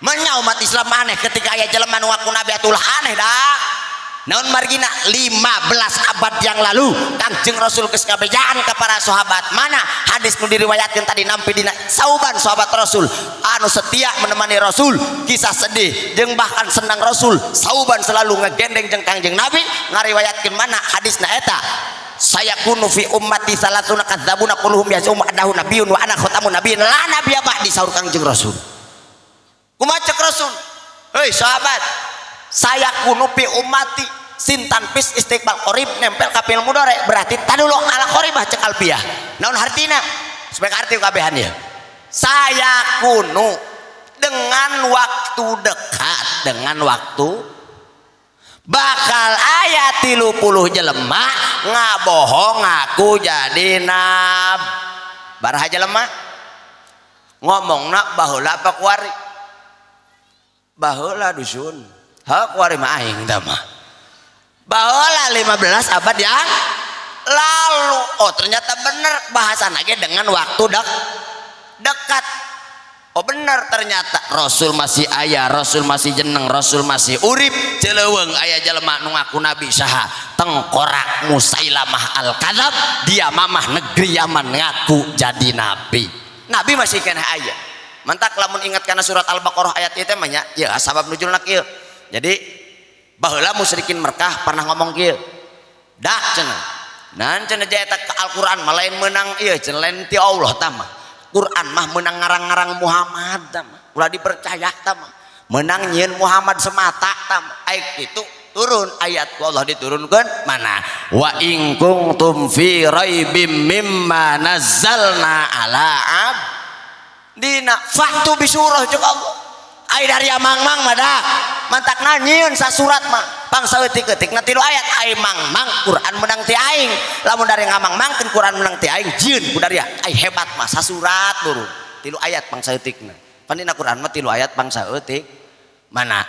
Menya umat Islam aneh ketika aya jelema nu ngaku nabi atulah aneh dah. Naon margina 15 abad yang lalu Kangjeng Rasul geus ngabejaan ka para sahabat. Mana hadis nu diriwayatkeun tadi nampi dina Sauban sahabat Rasul anu setia menemani Rasul, kisah sedih jeung bahkan senang Rasul. Sauban selalu ngegendeng jeung Kangjeng Nabi ngariwayatkeun mana hadisna eta. Saya kunu fi ummati salatuna kadzabuna kulluhum yaz'umu annahu nabiyyun wa ana khatamun nabiyyin la nabiyya ba'di saur Kangjeng Rasul. Kumaha cek Rasul? Hei sahabat, saya kunu fi ummati sintan pis istiqbal qorib nempel ka fi'il mudhari berarti tadulu ala qoribah cek alfiah. Naon hartina? Supaya arti kabehan ya. Saya kunu dengan waktu dekat dengan waktu. Bakal aya 30 jelema ngabohong ngaku jadi nab. Baraha jelema ngomongna baheula apa kuari? Baheula dusun. Ha kuari mah aing tah mah. Baheula 15 abad yang lalu. Oh ternyata bener bahasan aja dengan waktu dekat. Oh bener ternyata Rasul masih aya, Rasul masih jeneng, Rasul masih urip. Jeleweng aya jelema nu ngaku nabi saha? Tengkorak Musailamah al-Kadzab, dia mamah negeri Yaman ngaku jadi nabi. Nabi masih keneh aya. Mantak lamun ingat kana surat Al-Baqarah ayat ieu teh mah nya, ya sabab nuzulna kieu. Jadi baheula musyrikin Mekah pernah ngomong kieu. Dak cenah. Nan cenah eta Al-Qur'an mah lain meunang ieu cenah, lain ti Allah tah mah. Quran mah menang ngarang-ngarang Muhammad tah mah. Ulah dipercaya tah mah. Menang nyieun Muhammad semata tah mah. Ai kitu turun ayat ku Allah diturunkeun mana? Wa in kuntum fi raibim mimma nazzalna ala abdina fa'tu bi surah cek Allah. Ai dari amang-mang mah dah. Mantakna nyieun sasurat mah. Bangsa eutik-eutikna 3 ayat ai mang-mang Quran menang ti aing. Lamun dari ngamang-mangkeun Quran menang ti aing jieun ku daria. Ai hebat mah sasurat turun. 3 ayat bangsa eutikna. Pan dina Quran mah 3 ayat bangsa eutik. Mana?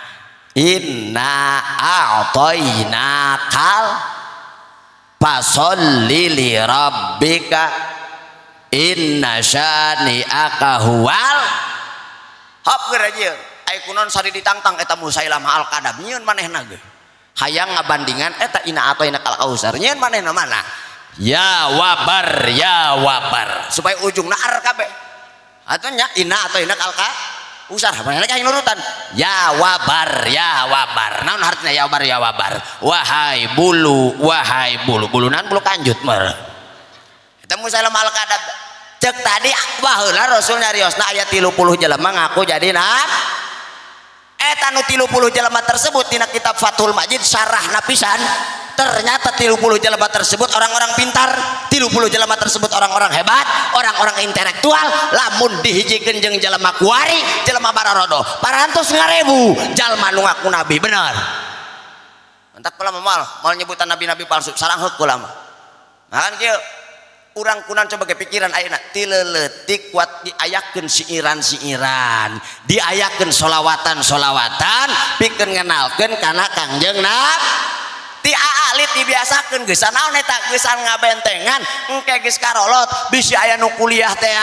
Inna a'tainakal fasolli li rabbika inna syani'aka huwal hop geura jeung ai kunon sari ditangtang eta Musailamah al-Kadzab nyieun manehna ge hayang ngabandingan eta inna a'tainakal kausar nyieun manehna mana ya wabar ya wabar supaya ujungna ar kabeh atuh nya inna a'tainakal kausar manehna hayang nurutan ya wabar ya wabar naon hartina ya wabar ya wabar wahai bulu wahai bulu bulu naon bulu kanjut mah eta Musailamah al-Kadzab cek tadi baheula Rasul nyariosna aya 30 jelema ngaku jadi nabi. Eta nu 30 jelema tersebut dina kitab Fathul Majid sarahna pisan ternyata 30 jelema tersebut orang-orang pintar, 30 jelema tersebut orang-orang hebat, orang-orang intelektual. Lamun dihijikeun jeung jelema kuari, jelema bararodo parantos ngarebu jalma nu ngaku nabi bener. Mantak kula mah moal nyebutan nabi-nabi palsu sarang heuk kula mah. Nah kan kieu urang kunan coba ke pikiran ayeuna ti leutik kuat diayakeun siiran-siiran, diayakeun solawatan-solawatan pikeun ngenalkeun kana Kangjeng Nabi. Ti aalit dibiasakeun geus naon eta geusan ngabentengan engke geus karolot bisi aya nu kuliah teh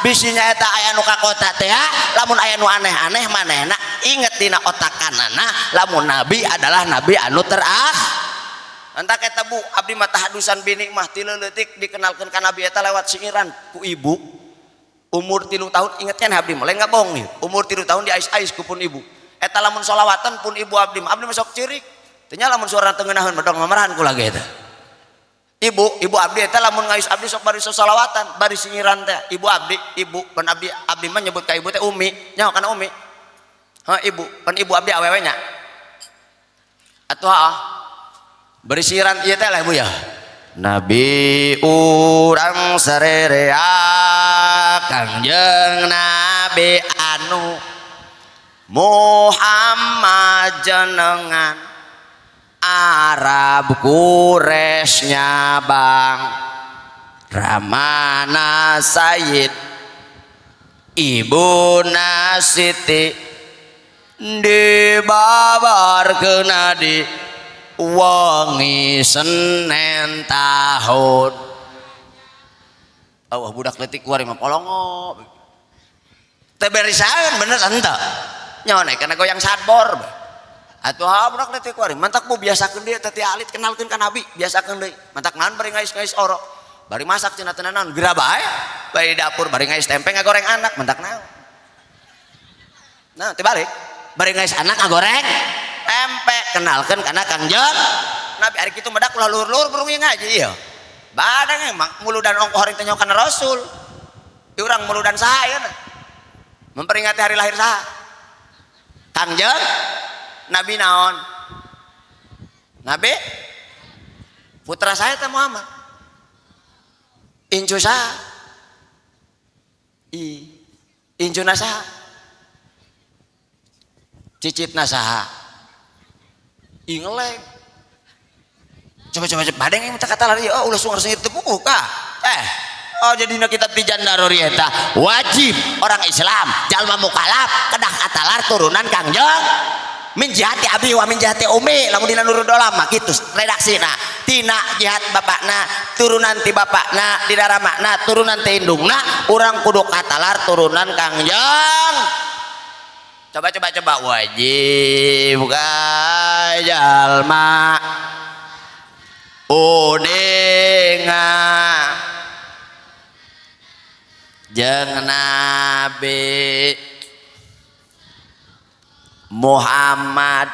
bisi nyaeta aya nu ka kota teh lamun aya nu aneh-aneh manehna inget dina otak kanana lamun nabi adalah nabi anu terakhir. Mantak eta bu abdi mah tahadusan bini mah ti leutik dikenalkeun ka nabi eta lewat singiran ku ibu umur 3 tahun inget kan abdi mah lain ngabohong nih umur 3 tahun diais-ais ku pun ibu eta lamun solawatan pun ibu abdi mah abdi mah sok ceurik teh nya lamun suara teu ngeunaheun bedong mamarahan kula ge eta ibu abdi eta lamun ngais abdi sok bari solawatan bari singiran teh ibu abdi ibu pan abdi abdi mah nyebut ka ibu teh umi nyaho kana umi ha ibu pan ibu abdi awewe nya atuh ha berisiran ieu teh lah ibu ya nabi urang sarerea Kangjeng Nabi anu Muhammad jenengan Arab Quraisy nyabang Ramana Sayyid Ibuna Siti dibabarkeun di wengi Senin tahun. Oh budak leutik kuari mah polongo. Teu berisaeun bener henteu. Nyaho kana goyang sadbor. Atuh ha budak leutik kuari mantak bu biasakeun deui teh ti alit kenalkeun ka nabi biasakeun deui. Mantak naon bari ngais-ngais orok. Bari masak cenah teu naon geura bae. Bari di dapur bari ngais tempe ngagoreng anak mantak naon. Nah tibalik bari ngais anak ngagoreng tempe kenalkan karena Kangjeng Nabi hari itu medak ulah luhur-luhur burung yang ngaji iya badang emang muludan ongkoh hari tanya kana Rasul diurang muludan saha ya memperingati hari lahir saha Kangjeng Nabi naon Nabi putra saya teh Muhammad incu saha i incuna saha Cicitna saha? Ingeleng. Coba coba coba badeng yang kata lari, oh ulah sungar sengir teu puguh ka. Oh jadi na kitab Tijan Daruri eta wajib orang Islam jalma mukalaf kedah katalar turunan Kangjeng min jihati abi wa min jihati umi lamun dina nurul dolam mah kitu redaksina tina jihad bapakna turunan ti bapakna di daramana turunan ti indungna urang kudu katalar turunan Kangjeng. Coba coba coba wajib ka jalma uninga jeung Nabi Muhammad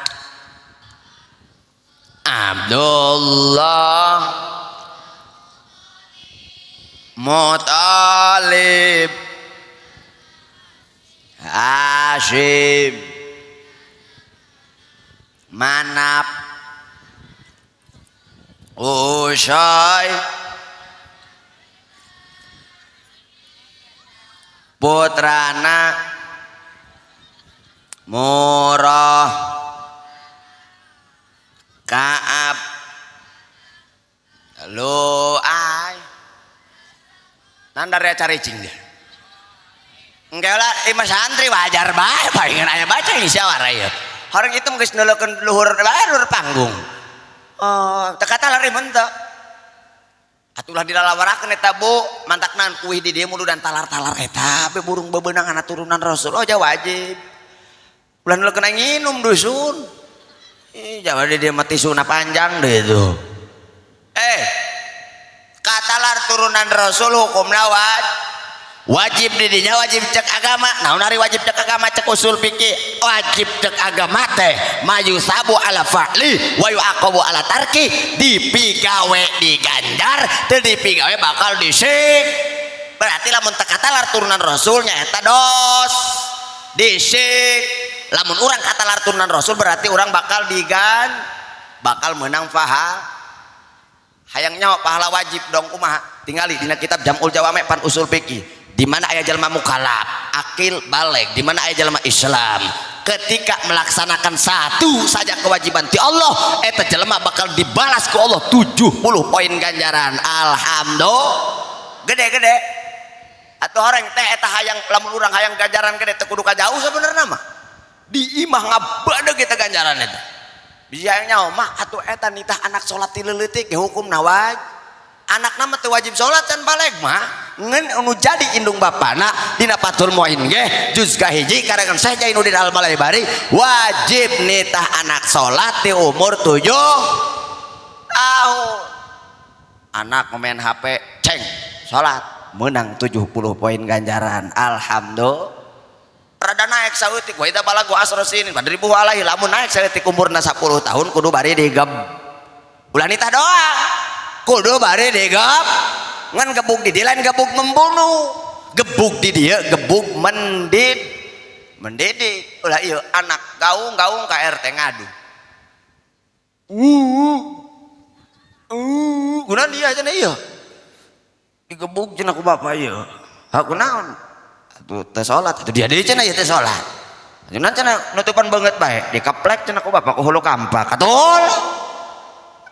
Abdullah Muthalib Hashim Manap Usai putrana Murah Kaab Lu'ay nandar ya cari cing dia enggak lah imah santri wajar bae palingan aya baca ini syawara ya orang itu geus nuleukeun luhur bae luhur panggung. Oh teu kata lari mun teu atulah dilalawarakeun eta bu mantakna kuih di dieu mulu dan talar-talar eta be burung bebeunang anak turunan Rasul oh wajib ulah nuleukeun nginum dusun. Ih jawa di dieu mah tisuna panjang deh itu. Katalar turunan Rasul hukumna wajib didinya wajib cek agama. Naon ari wajib cek agama cek usul fikih wajib cek agama teh mayusabu ala fa'li wa yu'aqabu ala tarki dipigawe diganjar teu dipigawe bakal disik. Berarti lamun teu katalar turunan Rasul nya eta dos disik. Lamun urang katalar turunan Rasul berarti urang bakal digan bakal menang pahala. Hayang nyawa pahala wajib dong kumaha tingali dina kitab Jam'ul Jawami' pan usul fikih di mana aya jalma mukalaf akil balig di mana aya jalma Islam ketika melaksanakan satu saja kewajiban ti Allah eta jelema bakal dibalas ku Allah 70 poin ganjaran. Alhamdulillah gede-gede atuh orang teh eta hayang lamun urang hayang ganjaran gede teu kudu ka jauh sebenarnya mah di imah ngabadeg eta ganjaran eta bisa hayang nyawa mah atuh eta nitah anak salat ti leutik hukumna wajib anakna mah teu wajib salat can baleg mah ngan anu jadi indung bapana dina Fathul Muin ge juz kahiji karangan Syekh Jainuddin Al-Malaibari wajib nitah anak salat di umur 7 tahun. Anak main HP ceng salat menang 70 poin ganjaran. Alhamdulillah rada naik saeutik wa idza balagu asra sinin fadribuhu alaihi lamun naik saeutik umurna 10 tahun kudu bari digeb ulah nitah doang kudu bari digeb ngan gebuk di dia lain gebuk membunuh gebuk di dia gebuk mendidik ulah ieu anak gaung-gaung ka RT ngadu guna dia cenah ieu digebuk cenah ku bapak ieu ha kunaon atuh teu salat atuh dia deui cenah ieu teu salat cenah cenah nutupan beungeut bae dikeplek cenah ku bapak ku hulu kampak atuh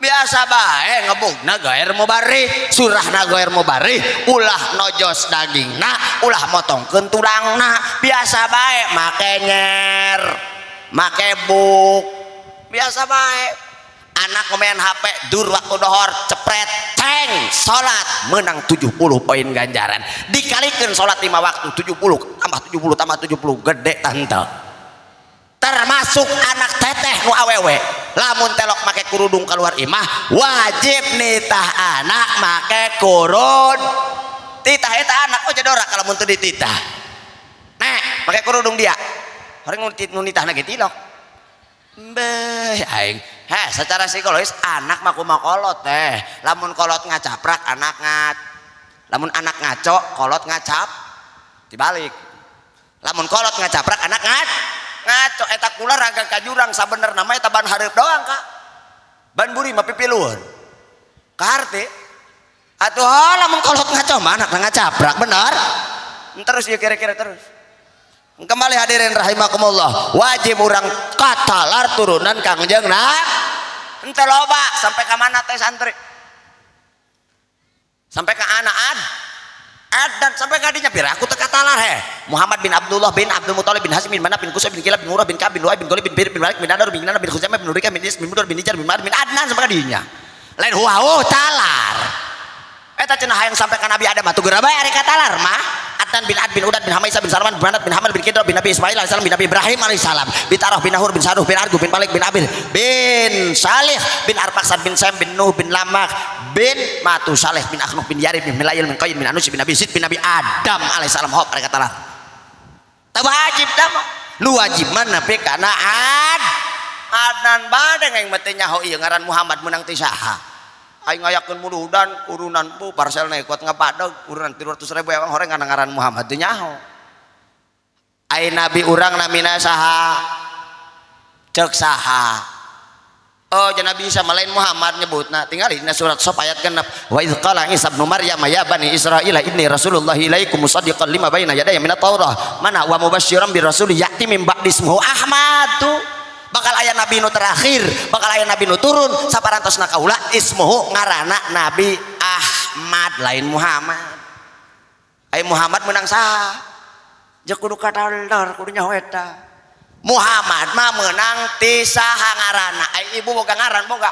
biasa bae ngebugna gair mubari surahna gair mubari ulah nojos dagingna ulah motongkeun tulangna biasa bae make nyer make buk biasa bae anak main HP dur waktu dohor cepret ceng salat menang 70 poin ganjaran dikalikeun salat 5 waktu 70 tambah 70 tambah 70 gede tante termasuk anak teteh nu awewe lamun telok make kerudung keluar imah wajib nitah anak make kurun titah eta anak oh jadora kalau mun teu dititah nek make kerudung dia orang nu nitahna ge tilok beuh aing heh secara psikologis anak mah kumaha kolot teh lamun kolot ngacaprak anak ngat lamun anak ngaco kolot ngacap dibalik lamun kolot ngacaprak anak ngat ngaco eta kula raga ka jurang sabenerna mah eta ban hareup doang kak ban buri mah pipilueun kaharti atuh lamun kolot ngaco mah anakna ngacaprak bener terus ieu kira-kira terus Kembali hadirin rahimakumullah, wajib urang katalar turunan Kangjeng. Nah, henteu loba sampai ka mana teh santri? Sampai ke anak ad Adnan sampai ka dinya pira aku teu katalar he. Muhammad bin Abdullah bin Abdul Muthalib bin Hasim bin Manaf bin Qusay bin Kilab bin Murrah bin Ka'ab bin Lu'ay bin Ghalib bin Fihr bin Malik bin Nadar bin Kinana bin Khuzaimah bin Mudrikah bin Ilyas bin Mudar bin Nizar bin Ma'ad bin Adnan sampai ka dinya. Lain huau talar. Eta cenah hayang sampai ka Nabi Adam atuh geura bae ari katalar mah. Adnan bin Ad bin Udad bin Hamaisa bin Sarman bin Manat bin Hamal bin Kidra bin Nabi Ismail alaihissalam bin Nabi Ibrahim alaihissalam bin Tarah bin Nahur bin Saruh bin Argu bin Malik bin Abil bin Salih bin Arpaksad bin Sam bin Nuh bin Lamak bin Matu Saleh bin Akhnuh bin Yarib bin Milayil bin Qayyim bin Anus bin Nabi Sid bin Nabi Adam alaihissalam. Hop ari katalar. Tak wajib dah mah. Nu wajib mah nepi kana Ad Adnan bade aing mah teu nyaho ieu ngaran Muhammad meunang ti saha. Aing ngayakeun muludan urunan bu parselna kuat ngapadeg urunan 300 ribu ewang horeng kana ngaran Muhammad teu nyaho. Ai nabi urang namina saha? Ceuk saha? Oh, jangan Nabi Isa lain Muhammad nyebutna. Tinggal dina surat Shaf ayat 6. Wa idz qala Isa ibnu Maryam ya bani Israil inni rasulullah ilaikum musaddiqan lima baina yadayya minat Taurah. Mana wa mubasysyiran bi rasulin ya'ti min ba'di ismuhu Ahmad tuh. Bakal aya nabi nu terakhir, bakal aya nabi nu turun saparantosna kaula ismuhu ngaranna Nabi Ahmad lain Muhammad. Ai Muhammad menang saha? Jeung kudu katalor kudu nyaho eta. Muhammad mah menang ti saha ngaranna? Ai ibu boga ngaran boga?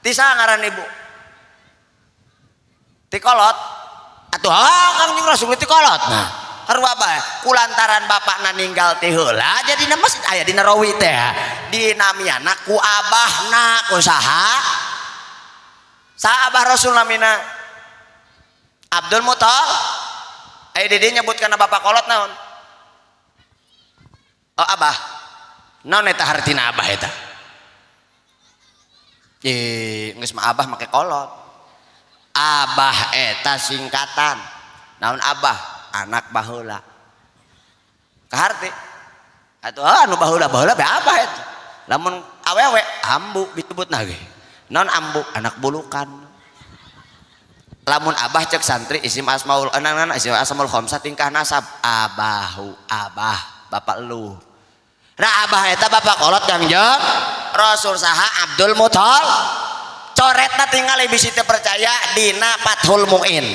Ti saha ngaran ibu? Ti kolot? Atuh ah Kangjeng Rasul ti kolot. Nah, harua bae kulantaran bapakna ninggal ti heula jadi masjid aya dina rawi teh dinamiana ku abahna ku saha? Saha abah Rasul namina? Abdul Muthalib. Aya di dieu nyebut kana bapak kolot naon? Oh abah. Naon eta hartina abah eta? Ih, geus mah abah make kolot. Abah eta singkatan. Naon abah? Anak baheula. Kaharti. Atuh anu baheula baheula be abah eta. Lamun awewe ambu disebutna ge. Naon ambu? Anak bulukan. Lamun abah cek santri isim asmaul anak isim asmaul khamsah tingkah nasab abahu abah bapak lu. Nah abah eta bapak kolot Kangjeng Rasul saha? Abdul Muthalib. Coretna tinggal bisi teu percaya dina Fathul Muin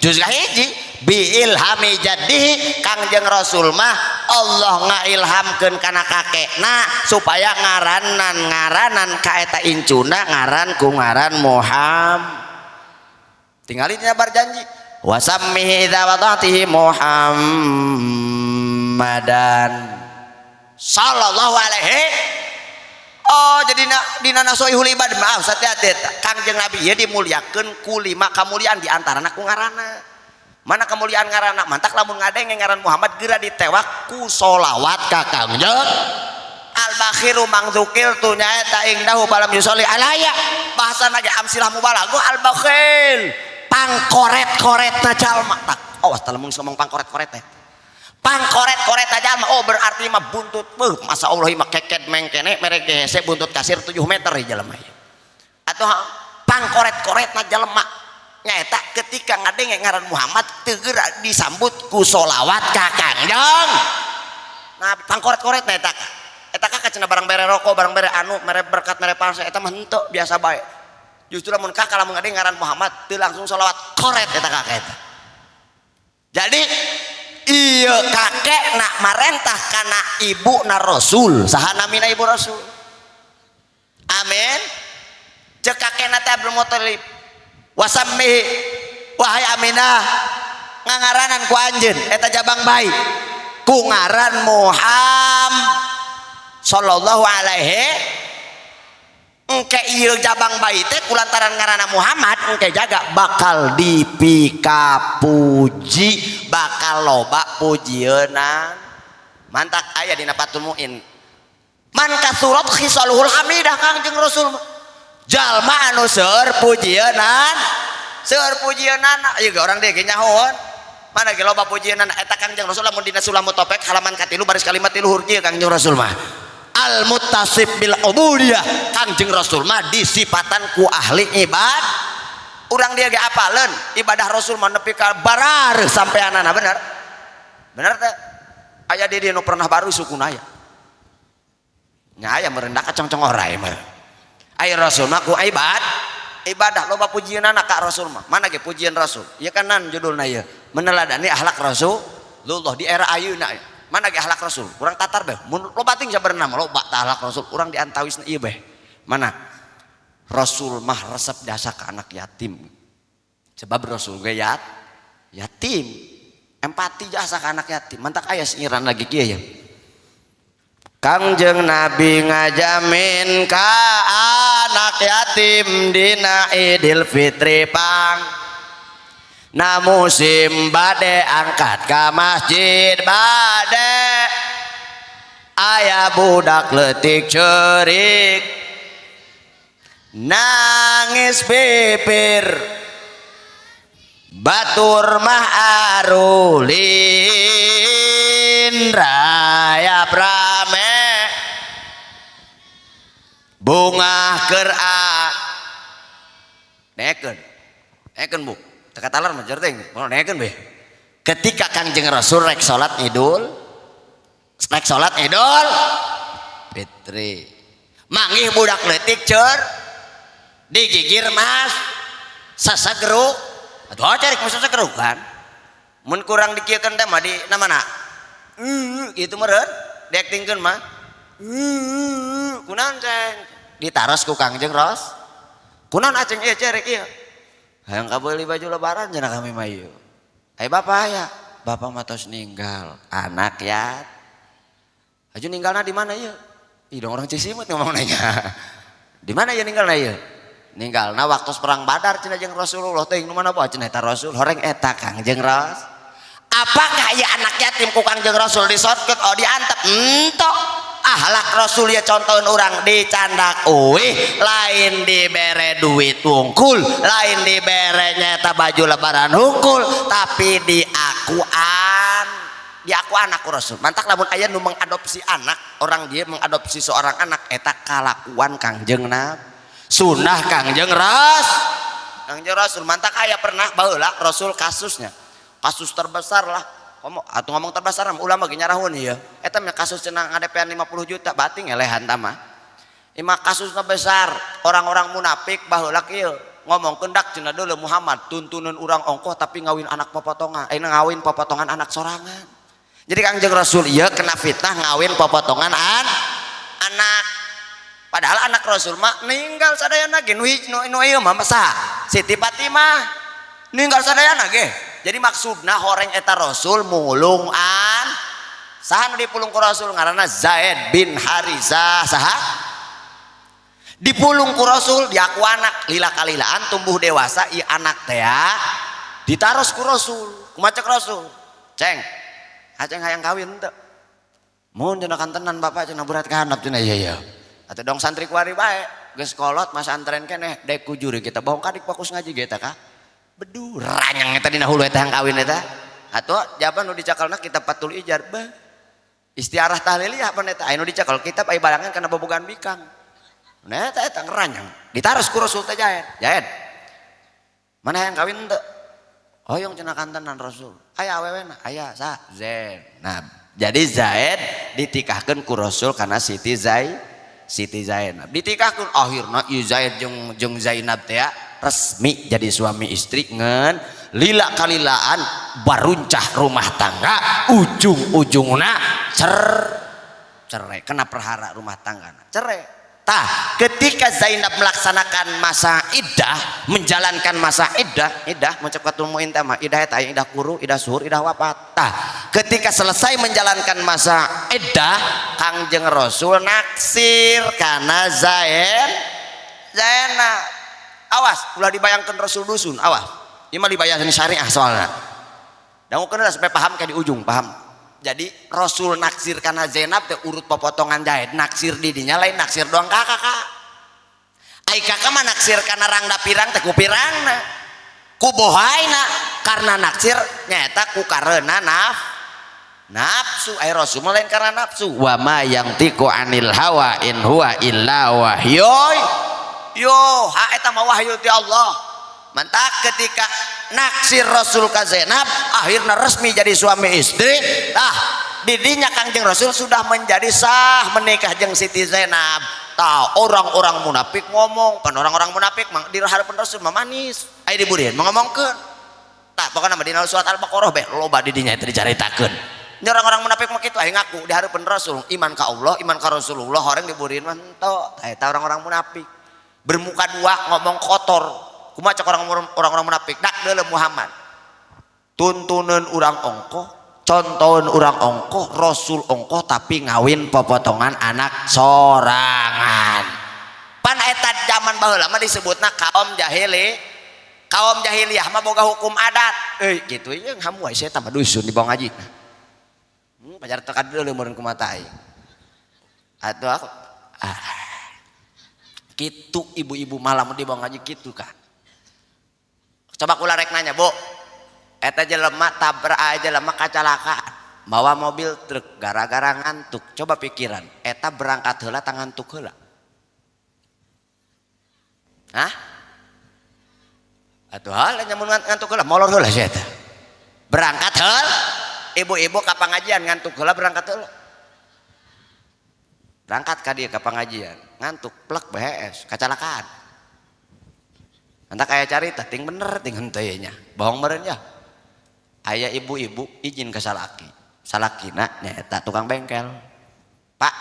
juz kahiji bi ilhami jaddihi Kangjeng Rasul mah Allah ngailhamkeun kana kakekna supaya ngaranan ngaranan ka eta incuna ngaran ku ngaran Muhammad. Tinggal dina barjanji wasammihi idza wada'tihi Muhammadan sallallahu alaihi. Oh jadi dina nasoihul ibad maaf hati-hati Kangjeng Nabi ieu dimuliakeun ku lima kamuliaan di antarana ku ngaranna. Mana kemuliaan ngaranna? Mantak lamun ngadenge ngaran Muhammad geura ditewak ku solawat ka Kangjeng. Al bakhiru mangzukir tu nyaeta indahu falam yusolli alaya. Bahasana ge amsilah mubalaghah al bakhil pangkoret-koretna jalma. Tak awas tah lamun ngomong pangkoret-koret teh. Pangkoret-koret jalma oh berarti mah buntut beuh masa Allah mah keked mengkene mere hese buntut kasir 7 meter jelema ieu. Atuh pangkoret-koretna jelema nyaeta ketika ngadenge ngaran Muhammad teu geura disambut ku solawat ka Kangjeng. Nah pangkoret-koretna eta eta ka cenah barang bere rokok barang bere anu mere berkat mere palsu eta mah henteu biasa bae. Justru lamun kakak lamun ngadenge ngaran Muhammad teu langsung solawat koret eta kakek eta. Jadi iya kakek nak marentah kana ibu na Rasul saha namina ibu Rasul? Amin. Cek kakekna teh Abdul Muthalib wasammihi wahai Aminah ngangaranan ku anjeun eta jabang bayi ku ngaran Muhammad sallallahu alaihi. Engke ieu jabang bayi teh kulantaran ngaranna Muhammad engke jaga bakal dipikapuji bakal loba pujieunna. Mantak aya dina Fathul Muin man kasurat khisaluhul hamidah Kangjeng Rasul jalma anu seueur pujieunan seueur pujieunan ieu ge urang deui ge nyahoeun mana ge loba pujieunan eta Kangjeng Rasul lamun dina Sulamut Topek halaman ka-3 baris kalimat 3 luhur kieu Kangjeng Rasul mah al muttasif bil ubudiyah Kangjeng Rasul mah disipatan ku ahli ibad. Urang dia ge apaleun ibadah Rasul mah nepi ka barar sampeanana bener bener teh Aya di dieu nu pernah baru sukuna aya. Nya aya meureun da kacongcong orai mah. Ai Rasul mah ku ibadah loba pujianana ka Rasul mah. Mana ge pujian Rasul? Ieu kan nan judulna ieu. Meneladani akhlak Rasulullah di era ayeuna. Mana ge akhlak Rasul? Urang tatar beh. Mun loba ting sabenerna mah loba tah akhlak Rasul. Urang diantawisna ieu beh. Mana? Rasul mah resep jasa ka anak yatim. Sebab Rasul ge yatim. Empati jasa ka anak yatim. Mantak aya sinyiran lagi kieu ya. Kangjeng Nabi ngajamin ka anak yatim dina Idul Fitri pang na musim bade angkat ka masjid bade aya budak leutik ceurik nangis pipir batur mah arulin rayap rame bunga keur a nekeun nekeun bu teka talar mah jer teh moal nekeun beh. Ketika Kangjeng Rasul rek salat Idul, rek salat Idul Fitri, manggih budak leutik ceur digigir mas sasageruk atuh cari masa sasageruk kan mun kurang dikieukeun teh mah di na mana gitu meureun diaktingkeun mah kunaon ceng ditaros ku Kangjeng Ros kunaon aceng ieu cerek ieu hayang kabeuli baju lebaran cenah kami mah ieu. Ai bapak aya, bapak mah tos ninggal anak ya aju ninggalna di mana ieu? Ih dong orang Cisimut ngomong nanya di mana ieu ninggalna ieu? Ninggalna waktu perang Badar cenah jeung Rasulullah teh nu mana bae cenah eta Rasul horeng eta Kangjeng Ros. Apakah ieu anak yatim ku Kangjeng Rasul disotkeun oh diantep entok ahlak Rasul ya contohin orang dicandak uih lain dibere duit wungkul lain dibere nyata baju lebaran wungkul tapi diakuan diaku anak Rasul. Mantak lamun aya nu mengadopsi anak orang dia mengadopsi seorang anak eta kalakuan Kangjeng Nabi sunnah Kangjeng Ras Kangjeng Rasul. Mantak aya pernah baheula Rasul kasusnya kasus terbesar lah ngomong atau ngomong terbesar ulama ge nyarahun ieu eta mah kasus cenah ngadepean 50 juta bating elehan tah mah imah kasusna besar orang-orang munafik baheula kieu ngomong kendak cenah deuleu Muhammad tuntunan urang ongkoh tapi ngawin anak popotongan ngawin popotongan anak sorangan. Jadi Kangjeng Rasul ieu kena fitnah ngawin popotongan anak padahal anak Rasul mah ninggal sadayana ge nu ieu mah saha Siti Fatimah ninggal sadayana ge. Jadi maksudna horeng eta Rasul mulung an saha nu dipulung ku Rasul ngaranna Zaid bin Haritsah saha dipulung ku Rasul diaku anak lila kalilaan tumbuh dewasa ieu anak teh ditaros ku Rasul kumaha cek Rasul ceng aceng hayang kawin teu mun cenah kantenan bapak cenah berat ka handap cenah iya iya atuh dong santri kuari bae geus kolot masantren keneh dek ku juri kita bohong kadik fokus ngaji ge eta ka bedu ranyang eta dina hulu eta yang kawin eta atuh jaban nu dicakalna kitab Fathul Ijar beuh istiarah tahliliyah pan eta aya nu dicakal kitab aya balangan kana bobogan bikang nah eta eta ngeranyang ditaros ku Rasul teh Zaid Zaid mana yang kawin teu hoyong cenah kantenan Rasul aya awewena aya sa Zainab. Jadi Zaid ditikahkeun ku Rasul kana Siti Zainab ditikahkeun akhirna ieu Zaid jeung Zainab teh resmi jadi suami istri ngen lila kalilaan baruncah rumah tangga ujung-ujungna cerai kena perhara rumah tangga cerai. Tah ketika Zainab melaksanakan masa iddah menjalankan masa iddah iddah mencekat muin teh mah iddah eta iddah kuru iddah suhur iddah wafat. Tah ketika selesai menjalankan masa iddah Kangjeng Rasul naksir kana Zainab. Awas ulah dibayangkan Rasul dusun awas ieu mah dibayangkan syariah soalna dangukeun lah supaya paham kayak di ujung paham. Jadi Rasul naksir karena Zainab teh urut popotongan Zaid naksir didinya lain naksir doang kakak kak ai kakak mah naksir karena rangda pirang teh ku pirangna ku bohaina karena naksir nyaeta ku karena nafsu ai Rasul mah lain karena nafsu wa ma yantiqu anil hawa in huwa illa wahyu yo ha eta mah wahyu ti Allah. Mantak ketika naksir Rasul ka Zainab akhirnya resmi jadi suami istri. Tah Didinya Kangjeng Rasul sudah menjadi sah menikah jeung Siti Zainab. Tah, orang-orang munafik ngomong, pan orang-orang munafik mah di hadapan Rasul mah manis. Aya diburian mah ngomongkeun. Tah, pokona mah dina surat Al-Baqarah be loba di dinya eta dicaritakeun. Nya orang-orang munafik mah kitu, aya ngaku di hadapan Rasul, iman ka Allah, iman ka Rasulullah, orang diburian mah henteu. Tah, eta orang-orang munafik. Bermuka dua, ngomong kotor. Kumaha cek orang-orang munafik? Dak deuleu Muhammad. Tuntunan urang ongkoh, contohan urang ongkoh, Rasul ongkoh tapi ngawin popotongan anak sorangan. Pan eta zaman baheula mah disebutna kaum jahili. Kaum jahiliyah mah boga hukum adat. Gitu ieu hamu wae saya tambah dusun dibawa ngaji. Pajar teka deuleu meureun kumaha aing. Atuh aku ah. Kitu ibu-ibu malam dibawa ngaji kitu kan. Coba kula rek nanya, Bu. Eta jelema tabrak aja jelema kacalakaan bawa mobil truk gara-gara ngantuk. Coba pikiran, eta berangkat heula tah ngantuk heula? Hah? Atuh hal nyamun ngantuk heula molor heula sia eta. Berangkat heula, ibu-ibu ka pengajian ngantuk heula berangkat heula. Berangkat ka dieu ka pengajian, ngantuk plek BHS, kacalakaan. Entah kayak carita ting bener ting henteu nya. Bohong meureun ya. Aya ibu-ibu izin ke salaki, salakina nyaeta tukang bengkel. Pak,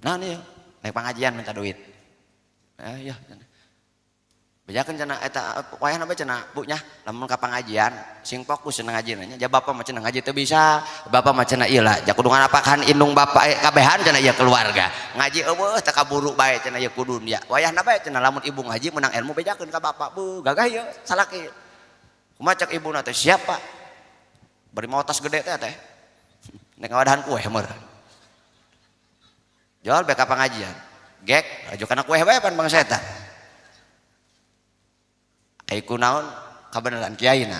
nah nih naik pengajian minta duit. Ya, bejakeun cenah eta wayahna bae cenah bu nya, lamun ka pengajian sing fokus cenah ngaji nya, ja bapak mah cenah ngaji teu bisa, bapak mah cenah ieu lah, ja kudu nganapakan indung bapak kabehan cenah ieu keluarga. Ngaji eueuh teu kaburu bae cenah ieu ku dunya. Wayahna bae cenah lamun ibu ngaji menang ilmu bejakeun ka bapak, bu gagah ieu salaki. Kumaha cek ibuna teh, siapa? Bari mau tas gede teh teh. Nek ngawadahan kue meureun. Jual bae ka pengajian. Gek, laju kana kue bae pan bangsa eta. Ai kunaon kabeneran kiaina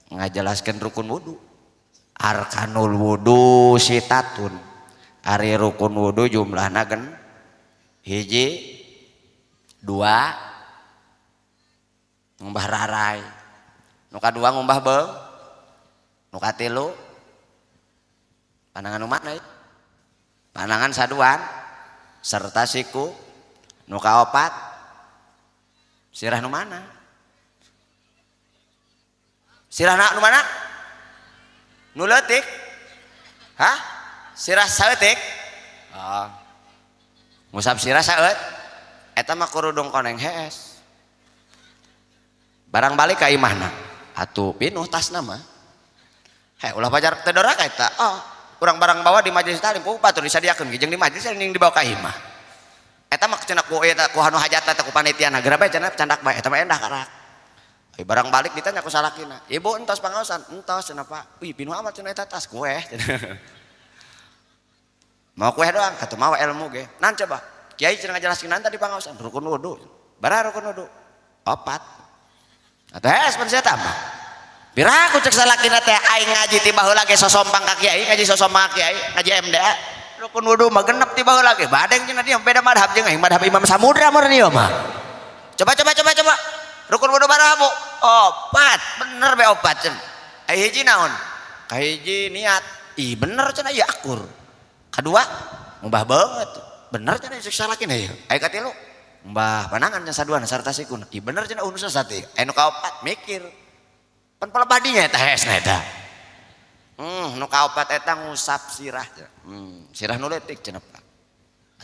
ngajelaskeun rukun wudu. Arkanul wudu sitatun. Ari rukun wudu jumlahna gen hiji, dua, ngumbah rarai. Nu kadua ngumbah beung, nu katilu panangan nu mana? Panangan saduan serta siku, nu kaopat sirah nu mana? Sirah nu mana? Nu leutik? Hah? Sirah saeutik? Oh. Ngusap sirah saeut? Eta mah kerudung koneng hees. Barang balik ka imahna. Atuh pinuh tasna mah. Heh, ulah pajar teu doraka eta. Oh, urang barang bawa di majelis taklim ku batur disadiakeun jeung di majelis jeung dibawa ka imah. Eta mah cenah ku eta ku anu hajatna teh ku panitiana geura bae cenah candak bae eta mah endah karak. Ai barang balik ditanya ku salakina. Ibu entos pangaosan, entos cenah Pak. Wih, pinuh amat cenah eta tas kue. Mau kue doang atuh mawa ilmu ge. Nan coba kiai cenah ngajelaskeun tadi pangaosan rukun wudu. Bara rukun wudu? Opat. Atuh hees pan saya tambah. Piraku cek salakina teh aing ngaji ti baheula ge sosompang ka kiai, ngaji sosompang ka kiai, ngaji MDA. Rukun wudu mah genep ti baheula ge. Badeng cenah dia beda madhab jeung aing madhab Imam Samudra meureun ieu mah. Coba coba coba coba. Rukun wudu baraha Bu? Opat. Bener be opat cenah. Ai hiji naon? Kahiji niat. Ih bener cenah ieu akur. Kadua ngubah banget. Bener cenah cek salakina ieu. Ai katilu mbah panangan cenah saduana sarta sikuna. Ih bener cenah unusna sate. Anu kaopat mikir. Pan pelebadinya eta hesna eta. Nu kaopat eta ngusap sirah. Sirah nu leutik cenah Pak.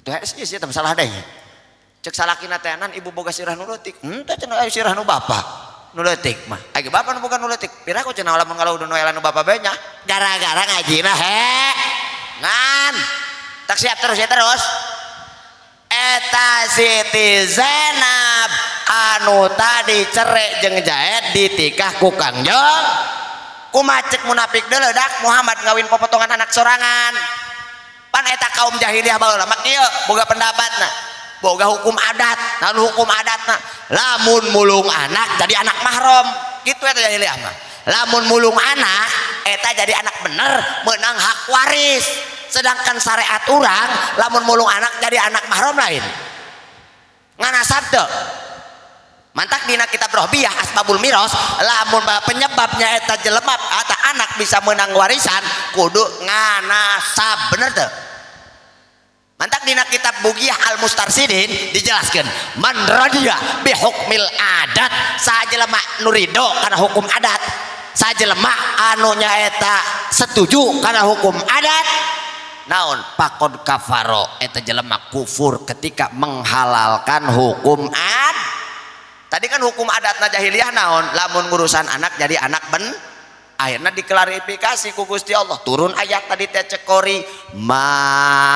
Atuh hees geus eta masalah deui. Cek salakina teh nan ibu boga sirah nu leutik. Henteu cenah aya sirah nu bapa. Nu leutik mah. Ai bapa nu boga nu leutik. Piraku cenah lamun ngalaudu nu nu bapa bae nya. Gara-gara ngajina he. Ngan. Tak siap terus ya terus. Eta Siti Zainab anu tadi cerek jeung Zaid ditikah ku Kangjeng. Kumaha cek munafik deuleu dak Muhammad ngawin popotongan anak sorangan. Pan eta kaum jahiliyah baheula mah kieu boga pendapatna. Boga hukum adat, lalu hukum adatna lamun mulung anak jadi anak mahram. Kitu eta jahiliyah mah. Lamun mulung anak eta jadi anak bener menang hak waris. Sedangkan syariat urang lamun mulung anak jadi anak mahram lain. Nganasab teu? Mantak dina kitab Rohbiyah Asbabul Miros, lamun penyebabnya eta jelema atau anak bisa menang warisan kudu nganasab, bener tuh. Mantak dina kitab Bugiyah Al Mustarsidin dijelaskan man radiya bi hukmil adat, sajelema nu rido kana hukum adat, sajelema anu nyaeta setuju kana hukum adat, naon pakod kafaro, eta jelema kufur ketika menghalalkan hukum ad. Tadi kan hukum adat jahiliyah naon, lamun ngurusan anak jadi anak ben, akhirnya diklarifikasi ku Gusti Allah, turun ayat tadi teh cekori makana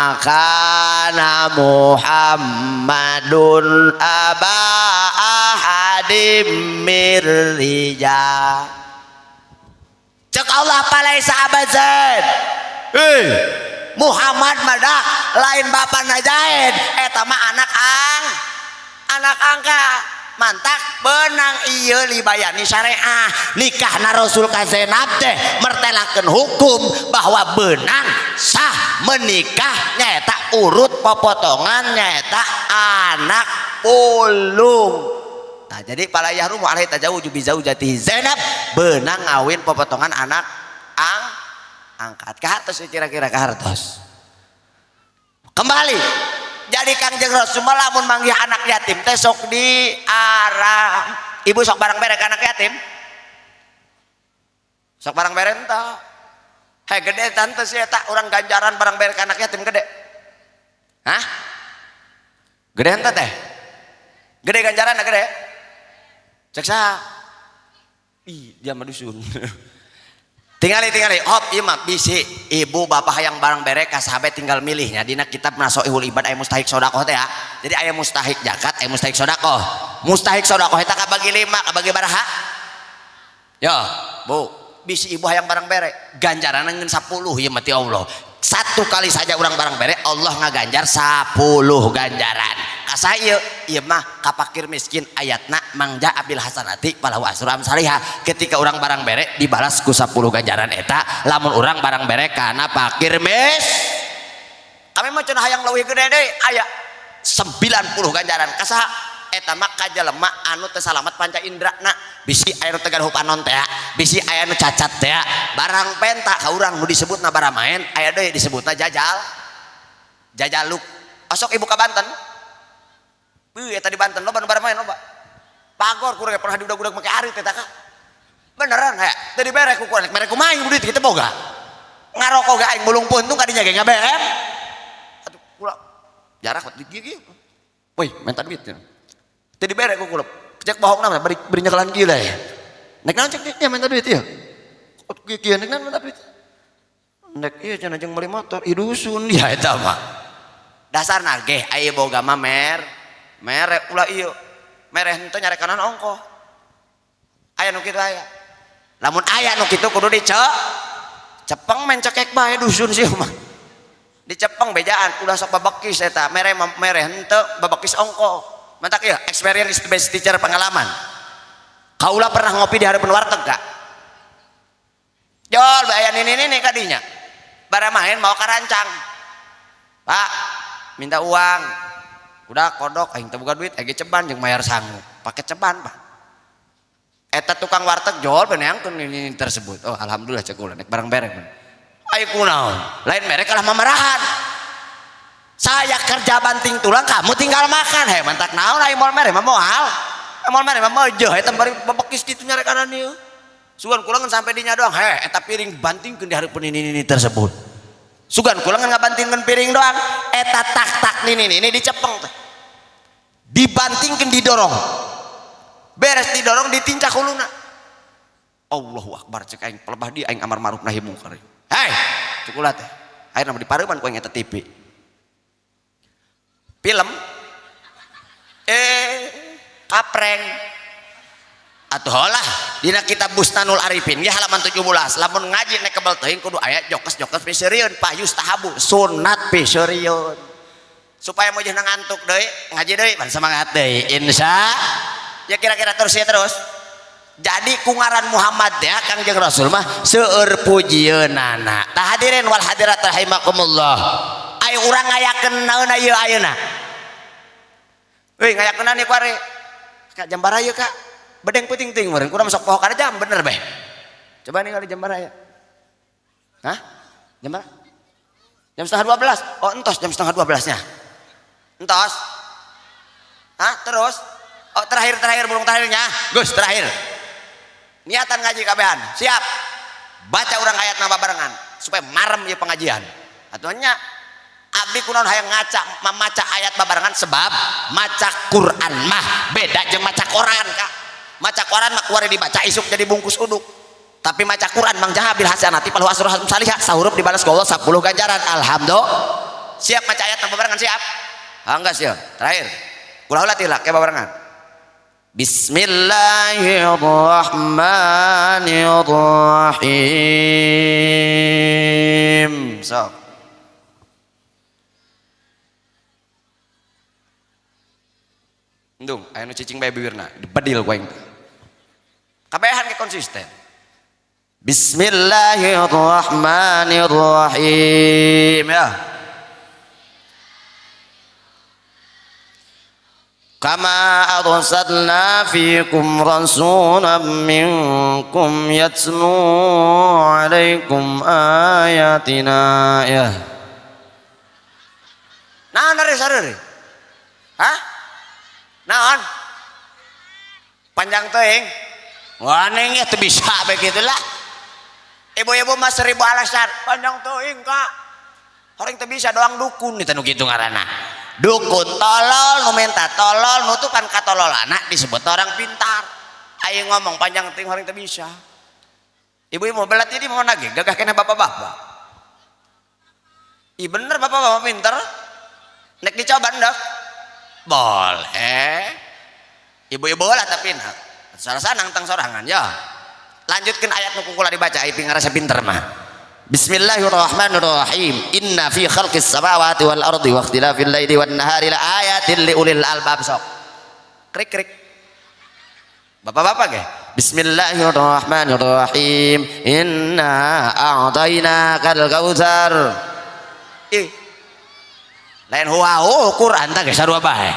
Muhammadun aba ahadim mir rijal. Cek Allah palaisa aba Zaid, eh Muhammad madak lain bapak Zaid, eta mah anak ang anak angka. Mantak benang iya libayani syariah nikahna Rasul ka Zainab teh mertelakeun hukum bahwa benang sah menikah nyaeta urut popotongan nyaeta anak pulung. Nah, jadi pala yahrumu alaihi tajawuju bi zaujatihi Zainab, benang ngawin popotongan anak ang angkat kahartos, kira-kira kahartos. Kembali jadi Kangjeng Rasul lamun manggih anak yatim teh sok di arah ibu sok barang bere anak yatim, sok barang bere entah hei gede tante sih eta orang ganjaran barang bere anak yatim gede. Hah, gede ente teh gede ganjaran gede cek saha. Ih dia mah dusun. Tingali tingali hop ieu mah bisi ibu bapak hayang barang bere ka sahabat tinggal milihnya dina kitab Nasoihul Ibad aya mustahik sedekah teh ya. Jadi aya mustahik zakat, aya mustahik sedekah. Mustahik sedekah eta kabagi 5, kabagi baraha? Ya, Bu, bisi ibu hayang barang bere, ganjaran ngeun 10 ieu mah ti Allah. Satu kali saja urang barang bere, Allah ngaganjar 10 ganjaran. Kasa ieu, ieu mah ka fakir miskin ayatna mangja abil hasanati falahu asru amsalihah. Ketika urang barang bere dibalas ku 10 ganjaran eta, lamun urang barang bere kana fakir mis. Kami mah cenah hayang leuwih gede deui, aya 90 ganjaran. Kasaha? Eta mah ka jelema anu teu salamet panca indrana, bisi aya nu teu gaduh panon teh, bisi aya nu cacat teh, barang penta ka urang nu disebutna baramaen, aya deui disebutna jajal jajaluk. Osok ibu ka Banten. Beuh eta di Banten loba nu baramaen loba. Pagor kurang pernah diudag-udag make arit eta ka. Beneran he, teu dibere ku kurang mere kumaha aing duit kitu boga. Ngarokok ge aing mulung puntung kadinya ge ngabm. Atuh kula jarak di kieu. Woi, minta duit ya. Teu dibere ku kula. Cek bohongna mah bari bari nyekelan kieu ya. Nek naon cek dia minta duit ieu. Kieu kieu nek naon minta duit. Nek ieu cenah jeung meuli motor, ieu dusun ya eta mah. Dasarna ge aya boga mah mer mere ulah ieu. Mere henteu nyarekanan ongkoh. Aya nu kitu aya. Lamun aya nu kitu kudu dicek. Cepeng main cekek bae dusun sih mah. Dicepeng bejaan ulah sok babekis eta, mere mere henteu babekis ongkoh. Mantak ieu experience is the best teacher, pengalaman. Kaula pernah ngopi di hareupeun warteg kak. Jol bayan ini ini kadinya. Baramaen mau karancang. Pak, minta uang. Udah kodok aing teu boga duit, aing ceban jeung mayar sangu. Pake ceban, Pak. Eta tukang warteg jol beneangkeun ini tersebut. Oh, alhamdulillah cek kula nek barang berek. Ayo kunaon? Lain merek kalah mamarahan. Saya kerja banting tulang, kamu tinggal makan. Hei, mantak naon aing moal mere mah moal. Moal mere mah mojo eta bari babekis kitu nyarekanan ieu. Sugan kula ngan sampai dinya doang. Heh, eta piring bantingkeun di hareupeun ini tersebut. Sugan kula ngan ngabantingkeun piring doang. Eta tak-tak nini ini dicepeng teh. Dibantingkeun didorong. Beres didorong ditincak huluna. Allahu akbar cek aing pelebah di aing amar ma'ruf nahi mungkar. Hei, cek kula teh. Akhirna di pareuman ku aing eta TV. Film kapreng atuh lah dina kitab Bustanul Arifin ya halaman 17 lamun ngaji nek kebel teuing kudu aya jokes-jokes piseurieun payustahabu sunat piseurieun supaya mujehna ngantuk deui ngaji deui pan semangat deui insya ya kira-kira terus ya terus. Jadi ku ngaran Muhammad ya Kangjeng Rasul mah seueur pujieunana. Tah hadirin wal hadirat rahimakumullah. Ayo urang ngayakeun naon ieu ayeuna? Euy ngayakeun ieu kuari. Kak jam baraya kak. Bedeng puting ting meureun kurang sok poho kana jam bener beh. Coba nih kali jam baraya. Hah? Jam berapa? Jam 11:30. Oh entos jam 11:30-nya. Entos. Hah? Terus? Oh terakhir burung terakhirnya. Gus terakhir. Niatan ngaji kabehan. Siap. Baca urang ayat nama barengan supaya marem ieu pengajian. Atuh nya abdi kunaon hayang ngaca mamaca ayat babarengan sebab maca Quran mah beda jeung maca koran kak. Maca koran mah kuari dibaca isuk jadi bungkus uduk. Tapi maca Quran mang jaha bil hasanati falahu asru salihah sahurup dibalas ku Allah 10 ganjaran. Alhamdulillah. Siap maca ayat babarengan siap? Ha enggak siap. Terakhir. Kula heula teh ke babarengan. Bismillahirrahmanirrahim. Sok. Endung, aya nu cicing bae bibirna, dibedil ku aing teh. Kabehan ge konsisten. Bismillahirrahmanirrahim ya. Kama arsalna fiikum rasulan minkum yatlu alaikum ayatina ya. Naon ari sareureun? Hah? Naon? Panjang teuing. Wah neng ya teu bisa begitulah. Ibu-ibu mah 1000 alasan, panjang teuing kak. Orang teu bisa doang dukun itu nu kitu ngaranna. Dukun tolol nu minta tolol nutupan katololana disebut orang pintar. Ayo ngomong panjang teuing orang teu bisa. Ibu-ibu belat jadi mau nagih gagah keneh bapak-bapak. Ih bener bapak-bapak pinter. Nek dicoba ndak? Boleh. Ibu-ibu lah tapi nah. Salah sanang tang sorangan ya. Lanjutkan ayat nu kukula dibaca ai ngarasa pinter mah. Bismillahirrahmanirrahim. Inna fi khalqis samawati wal ardi wa ikhtilafil laili wan nahari la ayatin li ulil albab sok. Krik krik. Bapak-bapak ge. Bismillahirrahmanirrahim. Inna a'tainakal kautsar. Ih. Lain huau Quran tah ge sarua bae.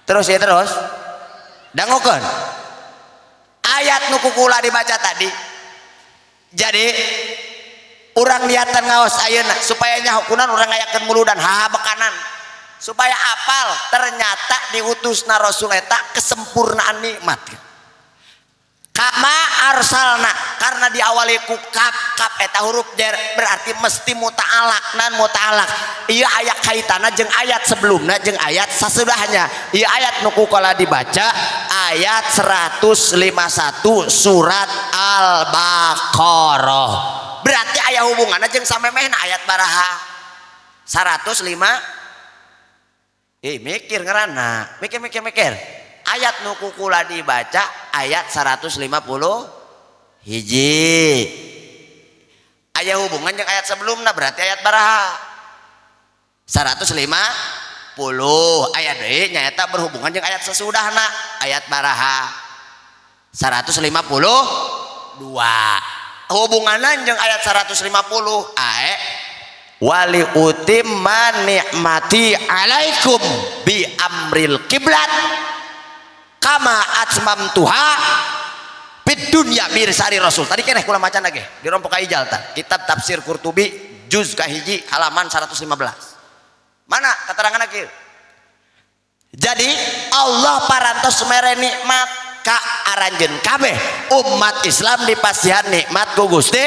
Terus ya terus. Dangukeun. Ayat nu kukula dibaca tadi. Jadi urang niatan ngaos ayeuna supaya nyaho kunaon urang ngayakeun muludan haha bekanan supaya apal ternyata diutusna Rasul eta kesempurnaan nikmat. Kama arsalna karena diawali ku kap kap eta huruf jar berarti mesti muta'alaq nan muta'alaq. Ieu aya kaitana jeung ayat sebelumna jeung ayat sasudahnya. Ieu ayat nu kukula dibaca ayat 151 surat Al-Baqarah. Berarti aya hubunganna jeung samemehna ayat baraha 105. Mikir ngeranna, mikir. Ayat nu kukula dibaca ayat 150 hiji. Aya hubungan jeung ayat sebelumna berarti ayat baraha 150. Ayat deui nyaeta berhubungan jeung ayat sesudahna ayat baraha 152. Hubunganna jeung ayat 150 ae wali utimma ni'mati alaikum bi amril kiblat kama atmamtuha fid dunya mirsari rasul. Tadi keneh kula maca lagi di rompok ijal tah kitab tafsir Qurtubi juz kahiji halaman 115. Mana keterangan lagi? Jadi Allah parantos mere nikmat ka aranjeun kabeh umat Islam dipasihan nikmat ku Gusti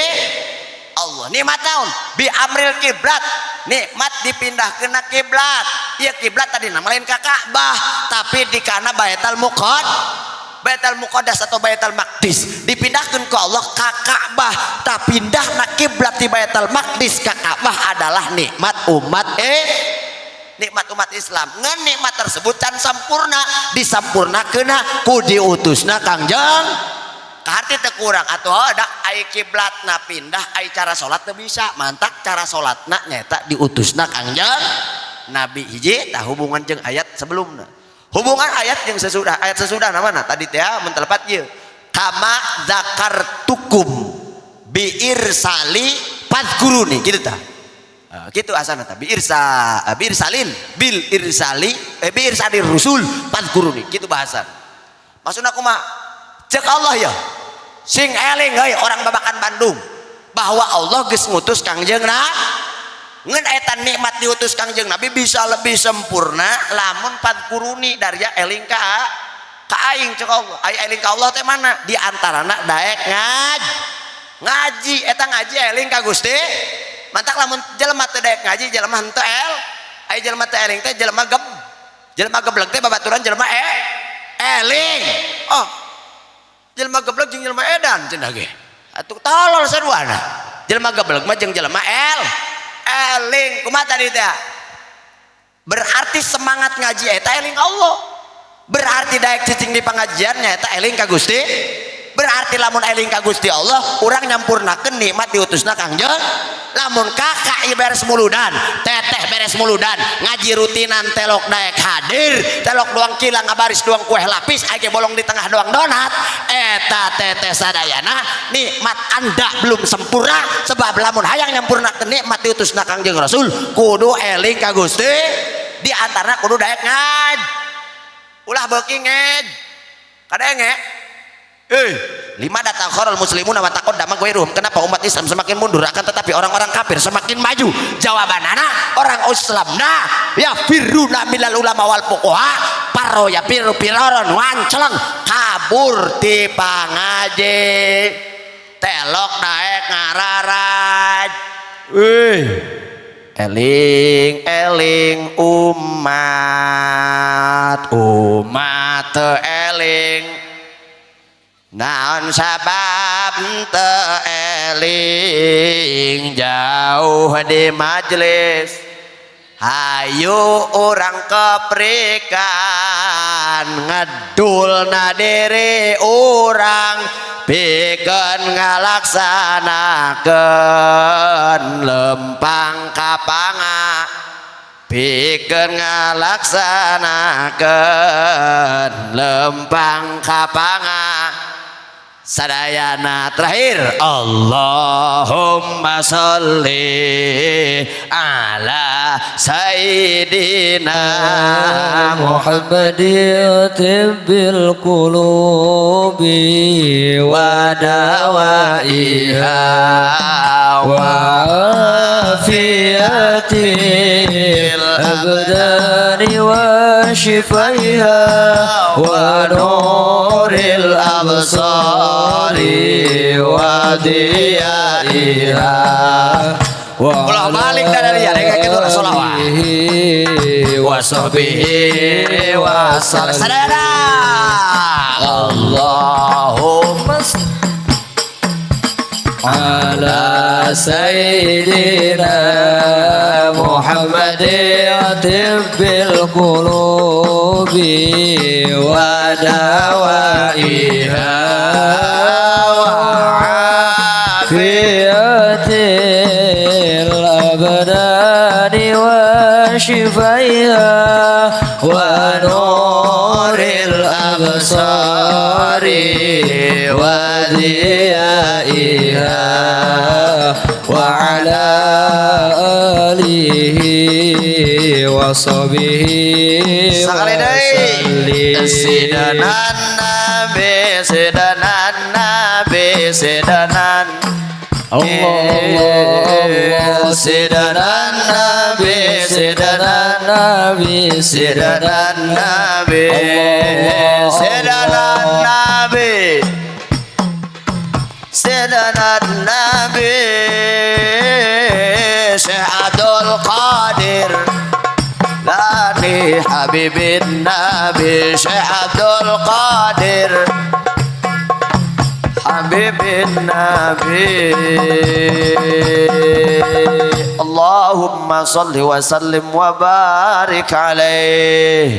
Allah. Nikmat naon? Bi amril kiblat. Nikmat dipindahkeun ka kiblat. Ieu kiblat tadi nama lain ka Ka'bah, tapi di kana Baitul Muqaddas, Baitul Muqaddas atau Baitul Maqdis. Dipindahkeun ku Allah ka Ka'bah. Ta pindahna kiblat di Baitul Maqdis ka Ka'bah adalah nikmat umat nikmat umat Islam. Ngan nikmat tersebut can sampurna, disampurnakeunna ku diutusna Kangjeng. Kaharti teu kurang atuh ada ai kiblatna pindah ai cara salat teu bisa. Mantak cara salatna nyaeta diutusna Kangjeng Nabi hiji tah hubungan jeung ayat sebelumna. Hubungan ayat jeung sesudah, ayat sesudah mana? Tadi teh mun telepat ieu. Kama zakartukum bi irsali fadkuruni kitu tah. Kitu asana tah bi irsa bi irsalin bil irsali bi irsalir rusul fadkuruni kitu bahasan. Maksudna kumaha? Cek Allah ya, sing eling heuy orang Babakan Bandung, bahwa Allah geus ngutus Kangjeng Nabi. Ngan eta nikmat diutus Kangjeng Nabi bisa lebih sempurna lamun fadzkuruni daria eling ka aing, cek Allah. Ai eling ka Allah teh mana? Di antarana daek ngaji. Eta ngaji eling ka Gusti. Mantak lamun jelema teu daek ngaji, jelema henteu el. Ai jelema teu eling teh jelema geb. Jelema geblek teh babaturan jelema eling. Oh. Jelema geblek jeung jelema edan cenah ge. Atuh tolol saduana. Jelema geblek mah jeung jelema el. Eling kumaha tadi teh? Berarti semangat ngaji eta eling Allah. Berarti daek cicing di pengajiannya eta eling ka Gusti. Berarti lamun eling ka Gusti Allah, urang nyampurnakeun nikmat diutusna Kangjeng. Lamun kakak ieu beres muludan, teteh beres muludan, ngaji rutinan, telok daek hadir, telok doang kilang ngabaris doang kue lapis, aya bolong di tengah doang donat, eta teteh sadayana nikmat Anda belum sempurna. Sebab lamun hayang nyampurnakeun nikmat diutusna Kangjeng Rasul, kudu eling ka Gusti, di antara kudu daek ngaj. Ulah beuki ngej. Kadenge. Lima ta'akhkharal muslimuna wa taqaddama ghairuhum. Kenapa umat Islam semakin mundur akan tetapi orang-orang kafir semakin maju? Jawabanana orang Islam nah yafirruna minal ulama wal fuqaha, paro ya piru piroron wanceleng kabur ti pangaji. Telok daek ngararaj. Eling eling umat, umat teu eling naon sabab teu eling, jauh di majelis. Hayu urang keprikan ngedulna diri urang pikeun ngalaksanakeun lempang kapanga, pikeun ngalaksanakeun lempang kapanga sadayana. Terakhir, Allahumma sholli ala sayyidina Muhammad tibbil qulubi wa dawaiha wa afiyatil abdani wa shifaiha wa nuril absari wa diyaiha. Ulah balik dari ya kayak gitu lah sholawat. Wa sahbihi wa sallam. Sadayana Allahumma ala sayyidina Muhammad tibbil qulubi wa dawaiha wa afiyatil abdani wa shifaiha wa nuril absari wa diyaiha wa ala alihi wa sahbihi. Sekali deui. Sidanan Nabi, sidanan Nabi, sidanan. Allah Allah Allah. Sidanan Nabi, sidanan Nabi, sidanan Nabi, sidanan Nabi, sidanan Nabi, Syekh Abdul Qadir Lani Habibin Nabi, Syekh Abdul Qadir Habibin Nabi. Allahumma salli wa sallim wa barik alaih.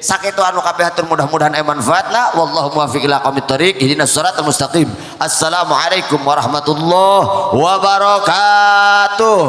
Sakitu anu kabeh hatur, mudah-mudahan aya manfaatna. Wallahu muwaffiq ila aqwamit thoriq, ihdinas siratal mustaqim. Assalamualaikum warahmatullahi wabarakatuh.